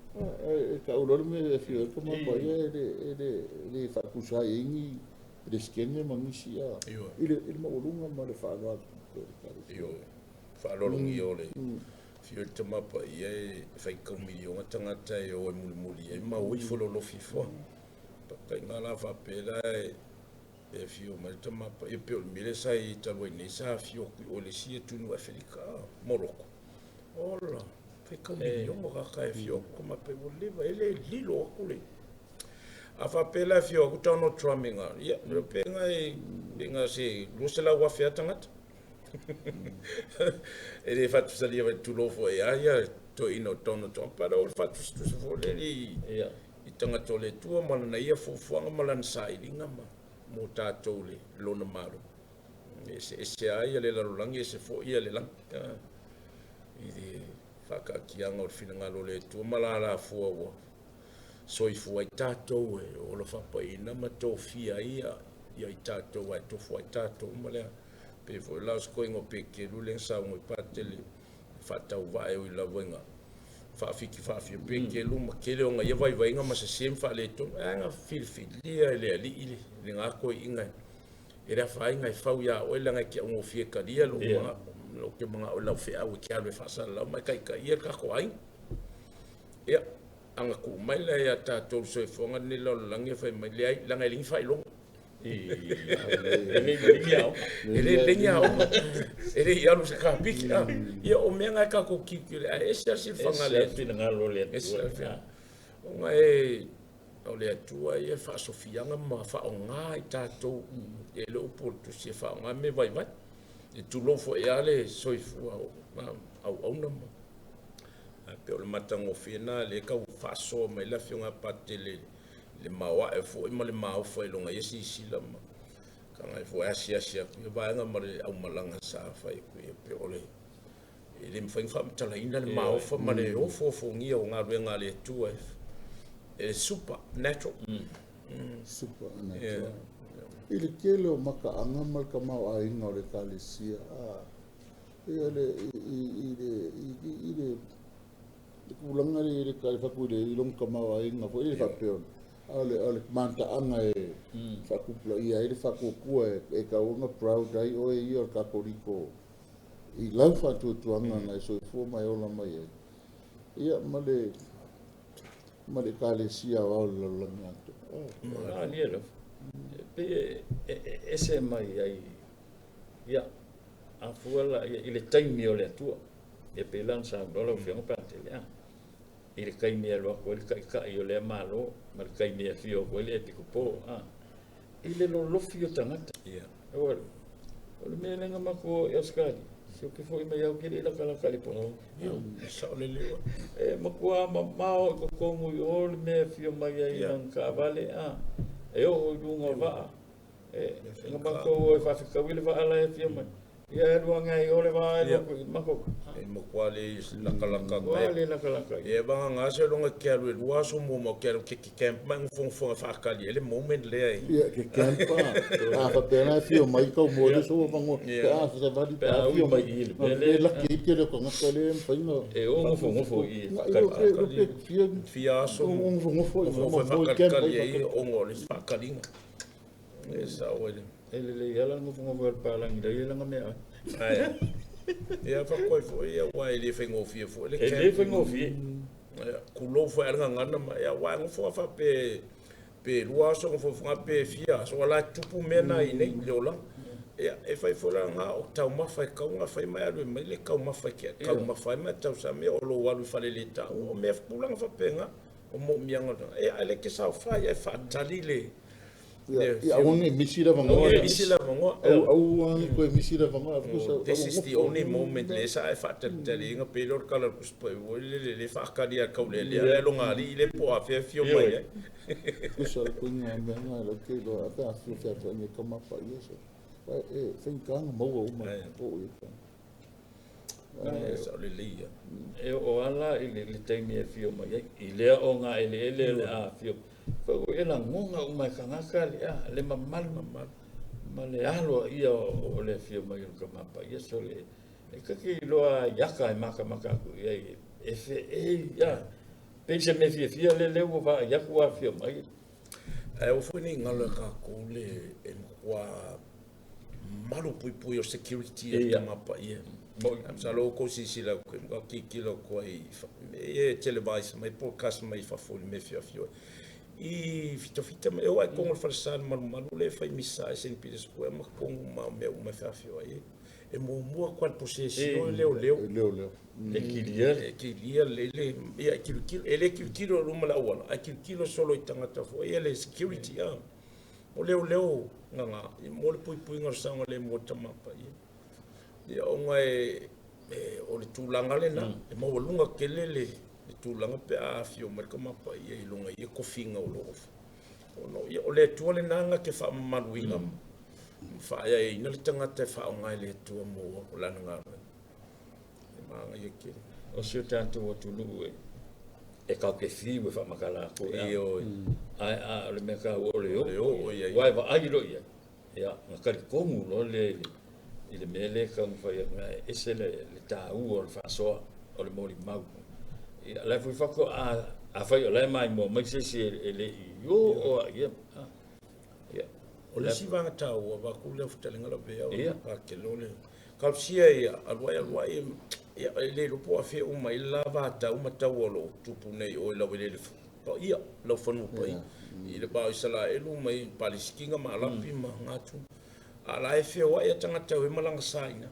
Speaker 1: E
Speaker 2: e ka ulo me e fio e tama pa ia e le e le le whakusa e ingi le skene mangisi ia i le maulunga ma le whaaloa le kalesia.
Speaker 3: Io whaalolongi o le fio e tama pa ia e whaikau milionga tangata e o e mulimuli e maui fololofi foa. Pakai ngā la whapela e fio mai tama pa e pe o le mele sa i talua nei sa fio kui o le si e tunu Afrika Morocco. Ola, whaikau milionga kaka e fio aku kama pe o leva e le lilo aku le. A faapea la e afio atu Donald Trump i ina, ia, le iloa pe na e, pe na se 200,000 lava tagata. E le faatusalia foi, tulou foi ia ia toeaina o Donald Trump, ae o le faatusatusa foi lea i, i tagata o le Atua ma lana ia fuafuaga ma lana sailiga ma mo tatou le lona Malo. E eseese lava ia le lalolagi, ese foi ia le lagi. I le faakaatiaga o le finagalo o le Atua ma alafua ua soifua ai tatou e ola faapaiina ma tofia ai ia i tatou ae tofu ai tatou ma le pei foi la o se koiga o Pekeru lea na saunoa i Patele faatauvaa e ui lava ina faafiki faafia Pekeru ma tele ona ia vaivaiga ma sese ma faaletonu ae na filifilia e le Alii lena toeaiina e le afaina e fau ia oe leaga e te augofie talia lou manao lou te manao i lau feau e te alu e faasalalau ma e taitaia le tatou aiga. Ia, a na tuu mai la ia tatou le soifuaga lenei lalolagi e fai mai, leai, leaga e leai ni faailoga. E le i aoga. E le i aoga. E le i alu i se kapiki. Ia, o mea na e tatou tilotilo i ai, ae ese lava le silafaga a le Atua.
Speaker 1: Finagalo o le Atua. Ese lava le finagalo.
Speaker 3: Ona e, o le Atua ia e faasofiaga ma faaaoga i tatou e le upu o le Tusi e faaaoga mea vaivai. E tulou foi lava le soifua o auauna ma Ae pei o le matagofie lena lea e tau faasoa mai le Afioga ia Patele i le maoae foi ma le maofa i lona ia silasila ma taga foi asiasi atu ia vaega ma le aumalaga sa fai atu ia pei o le e le mafai ona faamatalaina le maofa ma le ofoofogia o galuega a le Atua e super natural.
Speaker 2: Super natural. I le tele o makaaga ma le tamaoaiga o le Ekalesia, Ia le i i le i i le le tulaga lea i le le fatu i le i lona tamaoaiga foi lea faapea a o le a o le mataaga e faatupulaia ai le faatuatua e e tatau ona proud ai oe ia o le Katoliko i lau faatuatuaga na e soifua ma e ola mai ai ia ma le ma le Ekalesia Aoao o le Lalolagi atoa.
Speaker 1: Malie lava. E pei e ese mai ai Ia, a fua la i le taimi o le Atua, ia pei la ona saunoa lau Afioga Patele, a, i le taimi e alu atu ai le Taitai o lea Malo ma le taimi e afio atu ai le Epikopo, a, i le lolofi o tagata.
Speaker 3: Ia.
Speaker 1: O le mea lea na matou o i Ausetalia, se ou te foi mai au ke le i latalata i le poto.
Speaker 3: Ia, sao lelei oe.
Speaker 1: E matua mamao i totonu i o le mea e afio mai ai i lana taavale, a, e oo i luga o vaa, E na matou o e faafetaui le vaa la e afio mai. Ia e alu ane ai i o le vaa e alu atu i matou.
Speaker 3: E matua le latalata
Speaker 1: mai. Le latalata.
Speaker 3: E vagana se iloga e te alu e lua aso muamua e te alu e te camp mai nofonofo e faatali ai le moment lea
Speaker 2: e. Ia ke camp a faapea la e afio mai tau moe le soa fanua pe a savali pe a afio mai
Speaker 1: i le mea lea.
Speaker 2: E laki ai tele o tagata lea e mafai ona.
Speaker 1: E o nofonofo i i faatali.
Speaker 2: Fia
Speaker 3: fia aso
Speaker 2: nofonofo
Speaker 3: i nofonofo e faatalitali ai ona o le faataliga. E sao ai le.
Speaker 1: E lelei lava la nofonofo o le palagi la ia lana meaai.
Speaker 3: Ae. Ia faatoa foi ia aua e le faigofie foi le
Speaker 1: E le faigofie.
Speaker 3: Ia, tulou foi a le gagana ma ia aua e nofo lava faapea pe lua aso nofonofo pe fia aso a la e tupu mea na i inei i le olaga. Ia, e fai foi la lena o taumafa e tatau ona fai ma e alu mai le taumafa e te taumafa ai ma e tausami o lou alu i faleletaua o mea tulaga faapena o moomiaga o le tagata. Ia ae le te saofai ae faatali le
Speaker 2: Ia aua ne i misi le avanoa.
Speaker 3: Aua ne i misi le avanoa.
Speaker 2: Aua ne i toe misi le avanoa.
Speaker 3: This is the only moment lea sa e faatalitali ai na pei lea o le tala o le Tusi Paia foi lele lea e faatali lava e taulealea le alogalii lea po o afea e afio mai ai.
Speaker 2: Tusa le koiga o mea na lau te iloa pe afio feaveai e tama paia se. E faigata ona maua uma po o i ai.
Speaker 3: Sao lelei ia.
Speaker 1: E oo lava la i le taimi e afio mai ai, i lea ogaeleele o le a afio mai, fai e lagona uma e tagata le mamalu ma le aloaia o le afio mai o le Tama Paia. Sole, e ta te iloa i aka e matamata atu i ai, e feei lava, pei se mea fiafia lea lea ua vaai atu ua afio mai.
Speaker 3: Ae aua foi ne i galo e tatou le e matua malupuipui o security a le Tama Paia. Masalo ua outou silasila atu i ai, tilotilo atu ai i e televise mai, broadcast mai fafo i le mea e fiafia ai. I fitafita mai, e oo lava i totonu o le falesa i le malumalu lea e fai misa e Saint Peter's Square ma totonu ma mea uma e feafioai ai. E muamua kwa le posesio e leoleo.
Speaker 2: Leoleo.
Speaker 1: E kilia
Speaker 3: E kilia le le ia e kilokilo e le kilokilo luma le auala ae kilokilo solo i tagata foi ia le security a. O leoleo gaga mo le puipuiga o le saogalemu o tamapaia. Ia ona e o le tulaga lena e maualuga tele le tulaga pe a afio mai le tamapaia i luga i tofiga o lo o ona ia o le Atua lena na te faamamaluina ma faaeaina le tagata e faaaoga e le Atua mo lana galuega. E magaia tele.
Speaker 1: O si o tatou atunuu e kaukefiu e faamakala atu e
Speaker 3: Ioe.
Speaker 1: Ae a o le mea taua o le
Speaker 3: O le oo i ai.
Speaker 1: Ua e vaai loa i ai. Ia, na talitonu loa le i le mea lea e taumafai atu e ese le taua o le faasoa o le molimau. Ia, la e foi faatoa afai o la e maimoa mai se isi e le i o ia. Ia.
Speaker 3: O le isi vaega taua vaku lea fetalenga la vea o
Speaker 1: Ia.
Speaker 3: Patele o le kausia ia aluai aluai ia e le iloa po o afea uma i le la vatau ma tau o lo o tupu nei o i lau eleele paia lau fanua paia i le va o Isaraelu mai Palesitina ma Arapi ma gatu a la e feoai a tagata e malaga sa ina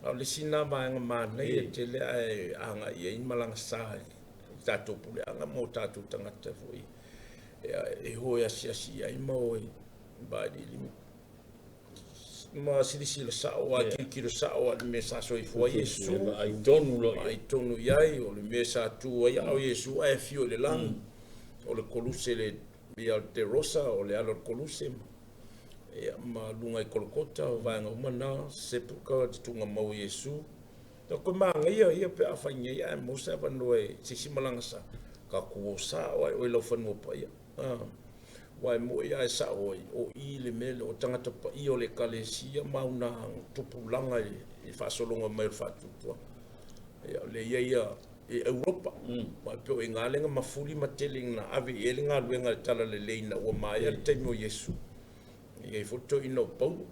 Speaker 3: a o le isi na vaega manaia tele ae agai i ai malaga sa i tatou puleaga ma o tatou tagata foi e hoe asiasi i ai ma o e vailiili ma silasila sao a kilokilo sao a le mea sa soifua ai Iesu.
Speaker 1: E vaai tonu loa i ai.
Speaker 3: Vaai tonu i ai o le mea sa tu ai ao Iesu ae afio i le lagi o le koluse le Via de Rosa o le ala o le koluse ia ma luga i Kolokota o vaega uma na sepulchre te tuugamau o Iesu. Na koe magaia ia pe a fai nei ae maua se avanoa e se isi malaga sa tatou o sao ai oe i lau fanua paia. Aua e moi lava e sao ai o i le mea lea o tagata paia o le ekalesia ma una tupulaga i le faasologa mai o le faatuatuaga. Ia o lea ia ia i Europa. Ma e pei o i ina lea na mafuli ma tele ina ave i ai le galuega i le talalelei ina ua maea le taimi o Iesu. E i ai foi le toeaina o Paulo,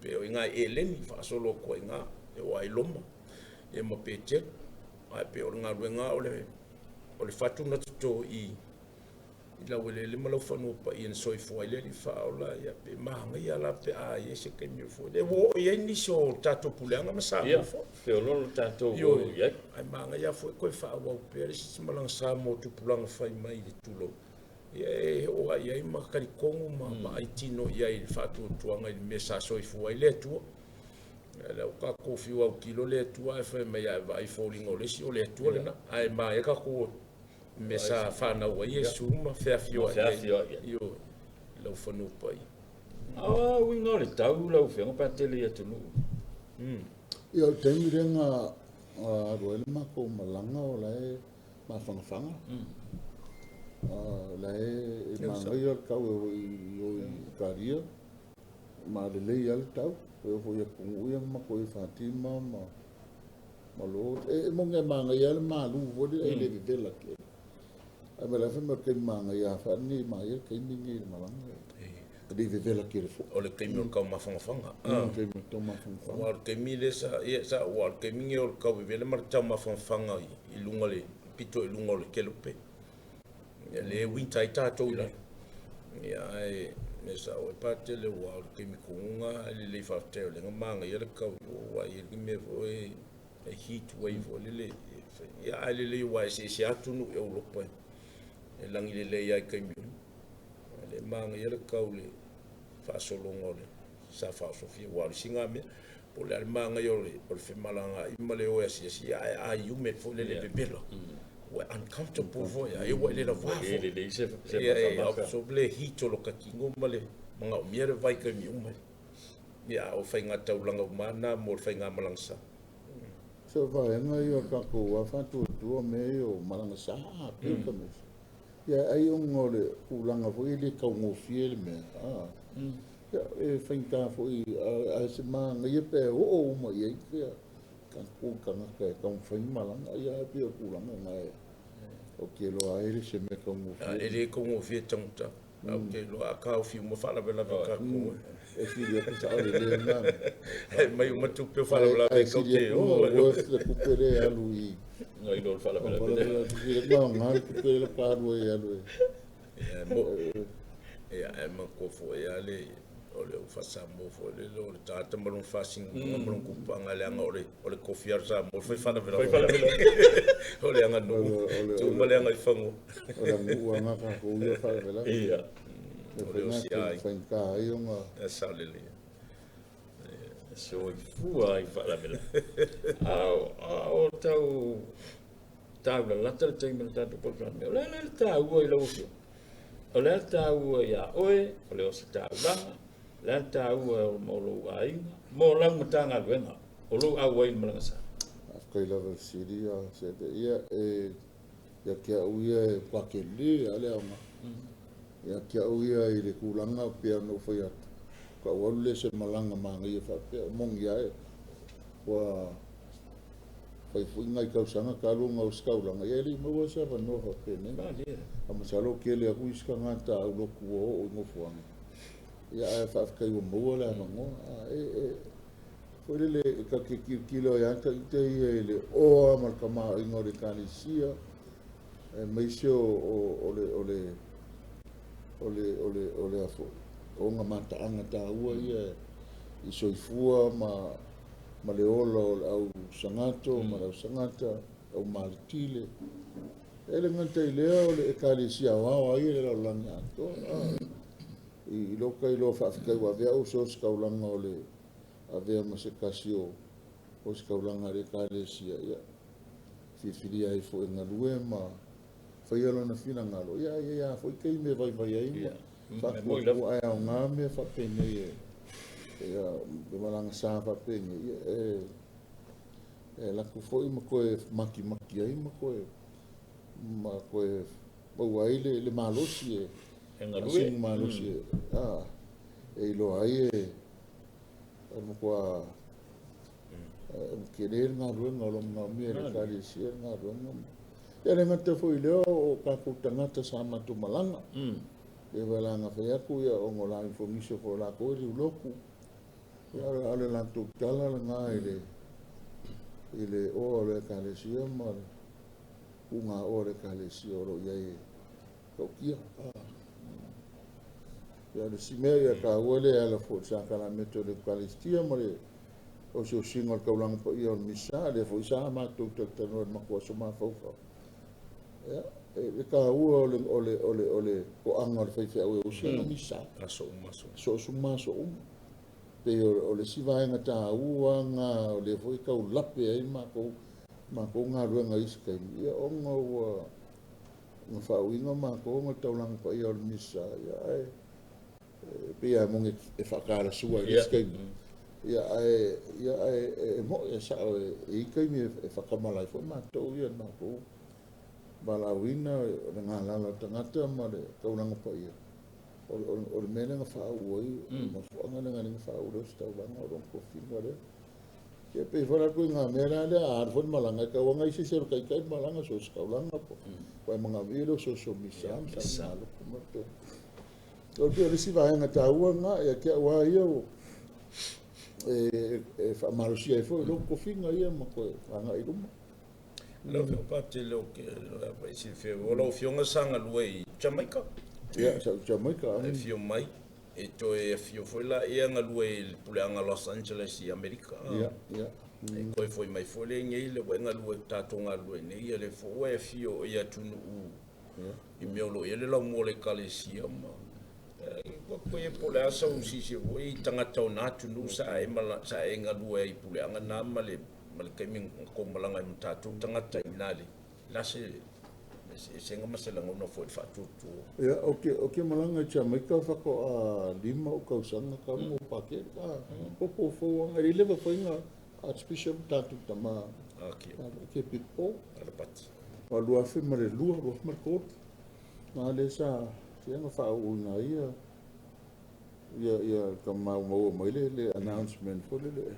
Speaker 3: pei o i ina i Eleni faasolo atu ai i ina, e oo lava i Roma ia ma Petelo. Ae pei o le galuega o le fatu na toto i laueleele ma laufanua paia na soifua ai le Alii Faaola ia pe magaia la pe a i ai se taimi o foi. E ua oo i ai nisi o tatou puleaga ma Samoa
Speaker 1: Ia,
Speaker 3: foi.
Speaker 1: feoloolo tatou
Speaker 3: Ioe.
Speaker 1: o i ai.
Speaker 3: Ae magaia foi koe faaauau pea le isi malaga sa mo tupulaga fai mai i le tulou. Ia e oo ai i ai ma talitonu ma vaai tino i ai i le faatuatuaga i le mea sa soifua ai le Atua. Ia lea ua tatou fiu autilo le Atua ae fai mai a e vaai foliga o le isi o le Atua lena. Ae maea tatou mea sa fanau ai Iesu ma feafioai ai.
Speaker 1: Feafioai ai.
Speaker 3: Ioe, i lau fanua paia.
Speaker 1: A uiga o le tau lau afioga Patele i atunuu.
Speaker 2: Ia, o le taimi lea na alu ai le matou malaga o la e mafanafana. O la e magaia le tau e o i o i Italia. Ma lelei lava le tau. E oo foi i atunuu ia na matou i Fatima ma lo. E moni e magaia lava le malu foi lea e le vevela tele. Ae ma le fai mai o le taimi magaia faanei maia le taimi lenei i le malaga. E le vevela tele foi.
Speaker 3: O le taimi o le taumafagafaga.
Speaker 2: Taimi o le taumafagafaga.
Speaker 3: Aua o le taimi lea sa ia sa ua o le taimi lenei o le tauevele ma le taumafagafaga i luga le pito i luga o le kelope. Ia le winter ai tatou i lalo. Ia ae me sa o e Patele ua o le taimi tonuga ae lelei faafetai o lea na magaia le tau aua e i ai le mea foi e heat wave foi lele. Ia ae lelei aua e eseese atunuu i Europa e lagi lelei ai i taimi uma. Le magaia le tau le faasologa o le sa faaosofia aua o le isi na mea po o le a le magaia o le femalagaai ma le o e asiasi ae a iume foi lele vevela. Ua uncomfortable foi ai ua le lavā
Speaker 1: E
Speaker 3: foi.
Speaker 1: lelei se
Speaker 3: Ia e
Speaker 1: makamaka.
Speaker 3: absorb le heat o lo katino ma le manaomia le vai taimi uma. Ia o faiga taulaga uma na mo le faiga malaga sa.
Speaker 2: Se vaega ia o tatou a faatuatua mea ia o malaga sa pilgrimage. Ia ai ona o le tulaga foi e le taugofie le mea. Ia e faigata foi ae se magaia pe oo uma i ai ia tatou tagata e taumafai malaga. Ia ae pei o tulaga na e o te iloa ai le se mea taugofie.
Speaker 3: E le taugofie tagata. Au te iloa a taofi uma faalavelave o tatou.
Speaker 2: E sili atu sao le le na.
Speaker 3: E mai uma tupe o faalavelave
Speaker 2: Ae
Speaker 3: kau
Speaker 2: sili
Speaker 3: te
Speaker 2: atu ma
Speaker 3: o.
Speaker 2: worth le tupe lea e alu i
Speaker 1: No i lo le faalavelave lea.
Speaker 2: faalavelave. Ma aoga le tupe lea ka alu ai alu e.
Speaker 3: Ia mo ia e manatua foi lava le O le au faa-Samoa foi lele o le tagata ma lona faasinomaga ma lona kupaga leaga o le o le kofi a le Samoa fai faalavelave.
Speaker 1: Fai faalavelave.
Speaker 3: O le aganuu tu ma le agaifanua.
Speaker 2: O le aganuu lava na tatou ia faalavelave.
Speaker 1: Ia.
Speaker 3: O le osi ai.
Speaker 2: Faigata ai ona.
Speaker 3: E sao lelei.
Speaker 1: E soifua ai faalavelave. A o tau taulalata le taimi o le tatou polokalame. O le a la le taua i lau Afioga? O le a le taua ia oe, o le ositaulaga, o le a le taua mo lou aiga, mo lau Matagaluega, o lou auai i le malaga sa?
Speaker 2: Faafetai lava i le fesili a Sete. Ia, e, ia te au ia e matua tele lava le aoga. Ia te au ia i le tulaga pei ona ou fai atu, faatoa ou alu lea i se malaga manaia faapea, moni lava e, ua fai foi nai tausaga talu ona ositaulaga, ia e le i maua se avanoa faapenei. A masalo e tele atu isi tagata aulotu ua oo i nofoaga, ia ae faafetai ua maua le avanoa. A e, e, foi lele e ta te tilotilo ai lava ita ia i le oa ma le tamaoaiga o le Ekalesia, aemaise o, o, o le, o le, o le, o le, o le a foi, ona mataaga taua ia i soifua ma ma le ola o le au sagato ma le au sagata, au maletile. E le gata i lea o le Ekalesia aoao lava ia i le lalolagi atoa. I lou ka iloa faafetai ua avea au ositaulaga o le avea ma se tasi o ositaulaga a le Ekalesia, ia filifilia ai foi e galue ma faia lona finagalo, ia e i ai lava foi taimi e vaivai ai ma faatuatua, ae aoga mea faapenei e le malaga sa faapenei, ia e alu atu foi ma toe matimati ai ma toe maua ai le malosi e
Speaker 1: galue,
Speaker 2: malosi e iloa ai e matua tele le galuega o lo o manaomia e le Ekalesia le galuega. Ia le gata foi i lea o tatou tagata sa matou malaga. E valaga fai atu ia ona o la information foi o latou e liulotu. Ia o le latou tala lena i le i le oa o le Ekalesia ma le pugaoa o le Ekalesia o lo o i ai e tautia. Ia o le isi mea ia taua le ala foi i le sakalameta o le Ekalesia ma le osiosiga o le taulaga paia o le Misa, lea foi sa matou talatalanoa i le matou aso mafaufau. Ia, le taua o le, o le, o le, o le toaga o le faifeau e osi ana Misa.
Speaker 3: Aso uma, aso uma.
Speaker 2: So o se uma, aso uma. Pei o le isi vaega taua lena o lea foi e tau lape ai matou, matou galuega i isi taimi, ia ona ua na faauiga matou ona o le taulaga paia o le Misa, ia ae e pei lava e moni e faatalasua i le isi taimi. Ia ae, ia ae e moni e sao e i ai taimi e faatamala ai foi matou ia i le matou valaauina o le galala o le tagata ma le taulaga paia. O le mea lea na faauu ai, o le mafuaaga lea na faauu ai le ositaulaga o lona tofiga lea. Ia pei foi la ituaiga mea la lea, a alu foi le malaga, e tatau lava ona i se isi e alu taitai le malaga, so o se taulaga po o e manaomia le osooso misa ma sa maloku ma pe. O le pei o le isi vaega taua lena, ia te au lava ia e faamalosia ai foi lou tofiga ia ma toe agai i luma.
Speaker 3: Lau Afioga Patele o ke silafia, o lau Afioga sa galue i Jamaica.
Speaker 2: Ia, sa i Jamaica.
Speaker 3: E afio mai, e toe afio foi la ia galue i le puleaga Los Angeles i Amerika.
Speaker 2: Ia, ia.
Speaker 3: E toe foi mai foi lenei le ua e galue tatou galulue nei, ia le foi ua e afio i atunuu i mea o lo o i ai le laumua o le Ekalesia ma koe po o le a sau silasila foi i tagata o na atunuu sa e sa e galue ai i puleaga na ma le ma le taimi na tou malaga ai ma tatou tagata i ina le la se eseesega ma se lagona foi i le faatuatua.
Speaker 2: Ia, ou te, ou te malaga i Jamaica faatoa 5 ou tausaga talu ona ou pakele. Ah, popo fou lava, e le i leva foi na Archbishop tatou tama
Speaker 3: Ke
Speaker 2: Pipo.
Speaker 3: Alapati.
Speaker 2: O 2002, 2003, na lea sa sia na faauuina ai ia ia ia tama maua mai le le announcement foi lele.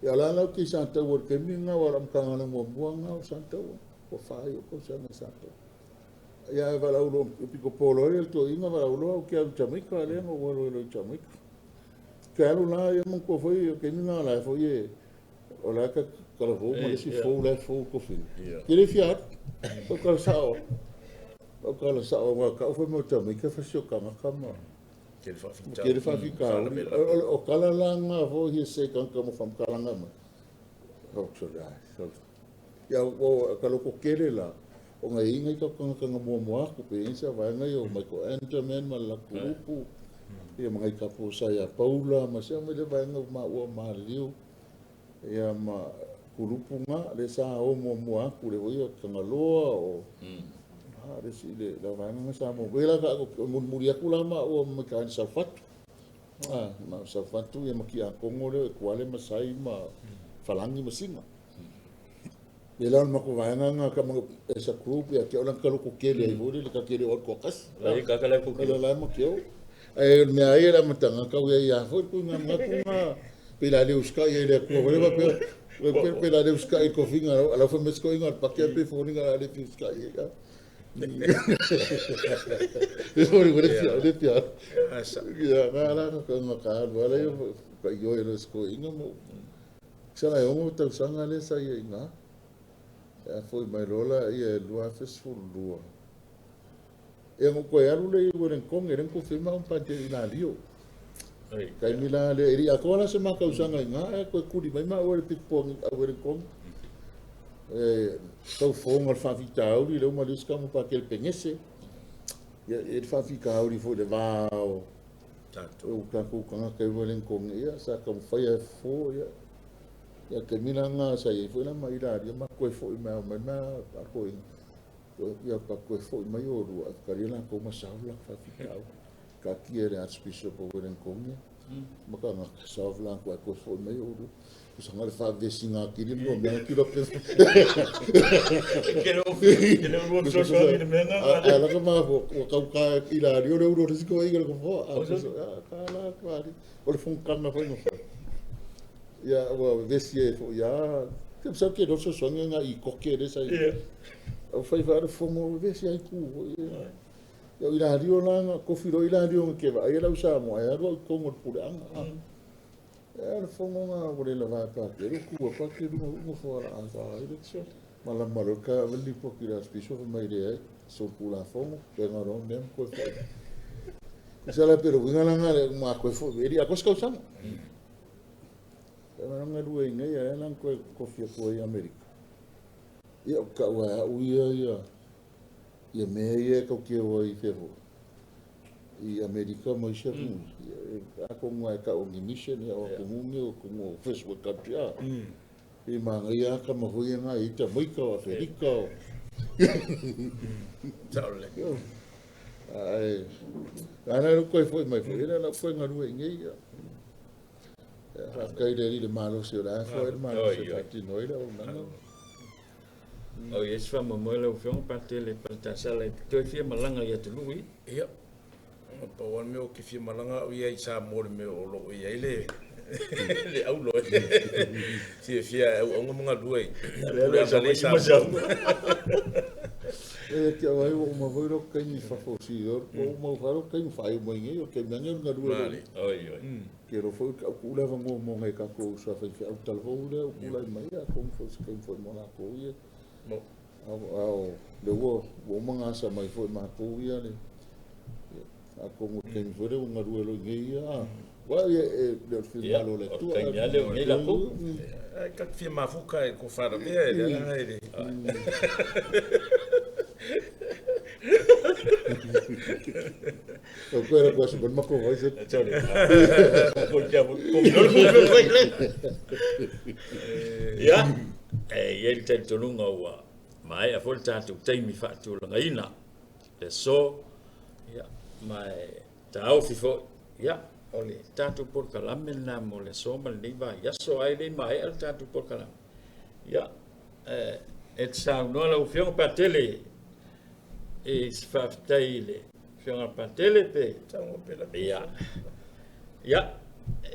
Speaker 2: Ia la la ki sa taua i le taimi lena aua o lau Matagaluega muamua lena o Sataua, ua 4 ai ou tausaga i Sataua. Ia ae valaau loa e pito polo ai le toeaina valaau loa ou te alu i Jamaica lea na ou alu ai loa i Jamaica. Te alu la ia manatua foi o le taimi lena o la e foi e o la e talavou ma le isi fou la e fou tofiga. Ke le fia alu. O tala sao. O tala sao aua tau fai mai o Jamaica fasi o tagata ma.
Speaker 3: Tele faafitauli.
Speaker 2: Tele faafitauli. O tala la na foi he se kanka mo whamkalanga mai. Oh, sorry, sorry. Ia, o ka loko kele la, o ngai inga i ka kanga mua mua aku, pe insa vaenga i o Michael Anderman ma la kurupu, ia ma ngai kapo sa ia Paula, ma sea mai le vaenga ma ua ma liu, ia ma kulupu nga, le sa o mua mua aku, le hoi o Tangaloa, o le si le la vaenga nga sa mo. Wela ka muli aku la ma ua ma ka sa fatu. Ma sa fatu ia ma ki a Kongo leo, e kuale ma sai ma falangi ma singa. E la ma ko vaenga nga ka ma esa group ia ke ola ka loko kele ai vole le ka kele o ko kas.
Speaker 1: Ai ka ka le ko
Speaker 2: la la ma ke o. Ai me ai la matanga ka ia ia fo ku nga nga ku nga pe la le uska ia le ku vole ba pe pe pe la le uska i ko finga la fo mes ko inga pa ke pe fo ninga la le uska ia. Le fo le fia le fia. Ia nga la ka nga ka wala yo ka yo le sko inga mo. Sala yo mo tau sanga le sa ia inga. A foi mai lola ia lua fesfulu lua. E ngo ko alu le i wen kong e ko firma un pante i la lio. Kai mi la le ri a ko la se ma kausanga inga e ko kuri mai ma o le pik pong a wen kong. E tau fonga fa fi tauri le uma liska mo pa kel pengese. Ia e fa fi kauri fo le vao.
Speaker 3: Tato.
Speaker 2: O ka ku kanga kai wen kong ia sa ka mo fai fo ia. Ia te mina ngā sa i foi la mai la ia ma koe foi mai mai ma a koe ia pa koe foi mai o rua ka ri la ko ma sa la fa fi kau ka ki ere archbishop o wen kong ma ka ngā sa la ko koe foi mai o rua ko sa ngā fa vesi ngā kiri mo me ki ro pe
Speaker 1: ke no ke no ro so so ni me ngā
Speaker 2: a la ka ma fo o kau ka i la ri o le uro risiko i ko fo a ka la ka ri o le fon kana foi no ia ua vesi e fo ia ke sa ke no so so nga i koke le sa
Speaker 1: ia
Speaker 2: o fai fa le fongo vesi ai ku ia ia i la rio la nga kofi ro i la rio ke va ai la usa mo ai ro kongo pule anga ia le fongo nga o le la va pa ke ro ku pa ke ro mo fo la sa ai le so mala malo ka veli po ki la spiso mai le ai so ku la fongo ke nga ro nem ko fo sa la pero winga la nga le ma ko fo eri a ko ska usa e nga lua inga ia e lang koe kofia koe i Amerika. Ia o ka ua au ia ia ia mea ia kau kia ua i whefo. I Amerika mo i sia kungu. A ko ngua e ka o ngi mission ia o kungungi o kungu o first world country a. I maanga ia ka mahui nga i ta moika o Amerika o.
Speaker 3: Saole.
Speaker 2: Ai. Ana ro koe foi mai foi. Ela la koe nga lua inga ia. Kai le le malo se la fo le malo se pati noi la o nanga.
Speaker 1: O yes fa mo mo le o pa tele pa ta sala to fia malanga ia te lui.
Speaker 3: Ia. Pa o me o ke fia malanga o ia i sa mo le me o lo ia ile le au lo. Si fia o ngo nga lui.
Speaker 1: Le sa le sa.
Speaker 2: E ke ai o ma voi ro kai ni fa fo si o ma fa ro kai fa mo ngi o ke me nga lui.
Speaker 1: Oi oi.
Speaker 2: Ke ro fo ka ku la vango mo ngai ka ko sa fa fi au tal fo le ku la mai a ko fo se kai fo mo la ko ia.
Speaker 3: Mo
Speaker 2: au au le wo wo manga sa mai fo ma ko ia le. A ko mo kai fo le nga lui lo ngi ia. Wa ia e le fi malo le tu.
Speaker 1: Kai le ngi la ko.
Speaker 3: Ai ka fi ma fu kai ko fa ra be le la le.
Speaker 2: O ko era quase con ma ko vai se.
Speaker 1: Sorry. Ko ja ko no ko le. Ia. E ia le talitolunga ua mai a fo le tatou taimi faatulagaina le so ia ma e taofi foʻi ia o le tatou polokalame lena mo le aso ma lenei vaiaso ae lei maea le tatou polokalame ia e te saunoa lau afioga Patele e se faafetai i le afioga Patele pe ia ia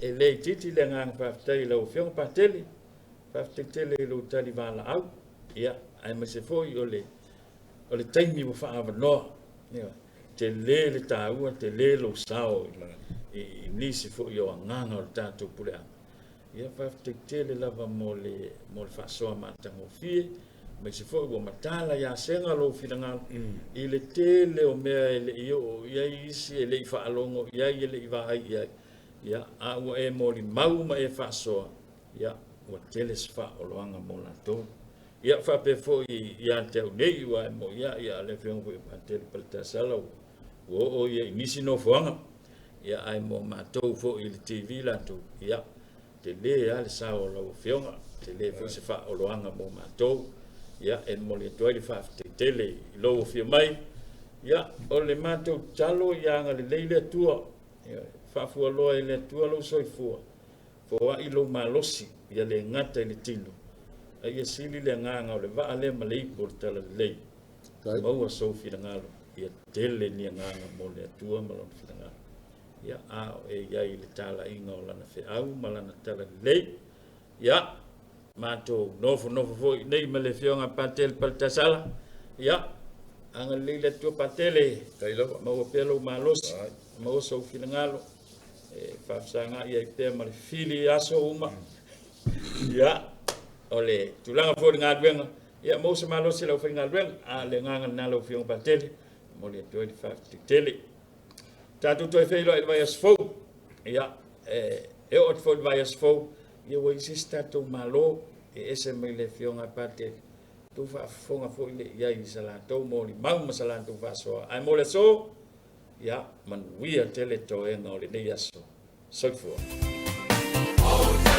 Speaker 1: e le itiiti le agaga faafetai i lau afioga Patele faafetai tele i lou tali valaau ia ae maise foi o le taimi ua faaavanoa ia te lē le taua te lē lou sao i nisi foi o agaga o le tatou puleaga ia faafetai tele lava mo le faasoa matagofie Aemaise foi ua matala ia Sega lou finagalo i le tele o mea e le i oo i ai isi, e le i faalogo i ai, e le i vaai i ai, ia, a ua e molimau ma e faasoa, ia, ua tele se faaoloaga mo latou. Ia, faapea foi ia te au nei, aua e moni lava, ia, le Afioga foi ia Patele Paletasala ua oo ia i nisi nofoaga, ia, ae mo matou foi i le TV latou, ia, Tele lava le sao o lau Afioga, tele foi se faaoloaga mo matou. Ia, e momoli atu ai le faafetai tele i lou afio mai. Ia, o le matou tatalo ia agalelei le Atua, ia faafualoa e le Atua lou soifua, foai lou malosi, ia le gata i le tino, a ia sili le agaga o le vaa lea ma le ipu o le talalelei. Maua sou finagalo, ia tele ni agaga mo le Atua ma Lona finagalo. Ia, a o e i ai i le talaiga o Lana feau ma Lana talalelei. Ia, matou nofonofo foi nei ma le Afioga Patele Paletasala. Ia, agalelei le Atua Patele, maua pea lou malosi, maua sou finagalo, e faafesagai ai pea ma le fili i aso uma. Ia, o le tulaga foi o le galuega, ia maua se malosi i le aufaigaluega. A o le agaga lena lau Afioga Patele, momoli atu ai le faafetai tele. Tatou toe feiloai i le vaiaso fou. Ia, e oo atu foi i le vaiaso fou, ia ua i ai se isi tatou Malo e ese mai le Afioga a Patele. Tou faafofoga foi le i ai i sa latou molimau ma sa latou faasoa. Ae mo le aso, ia, manuia tele toega o lenei aso. Soifua. Ou te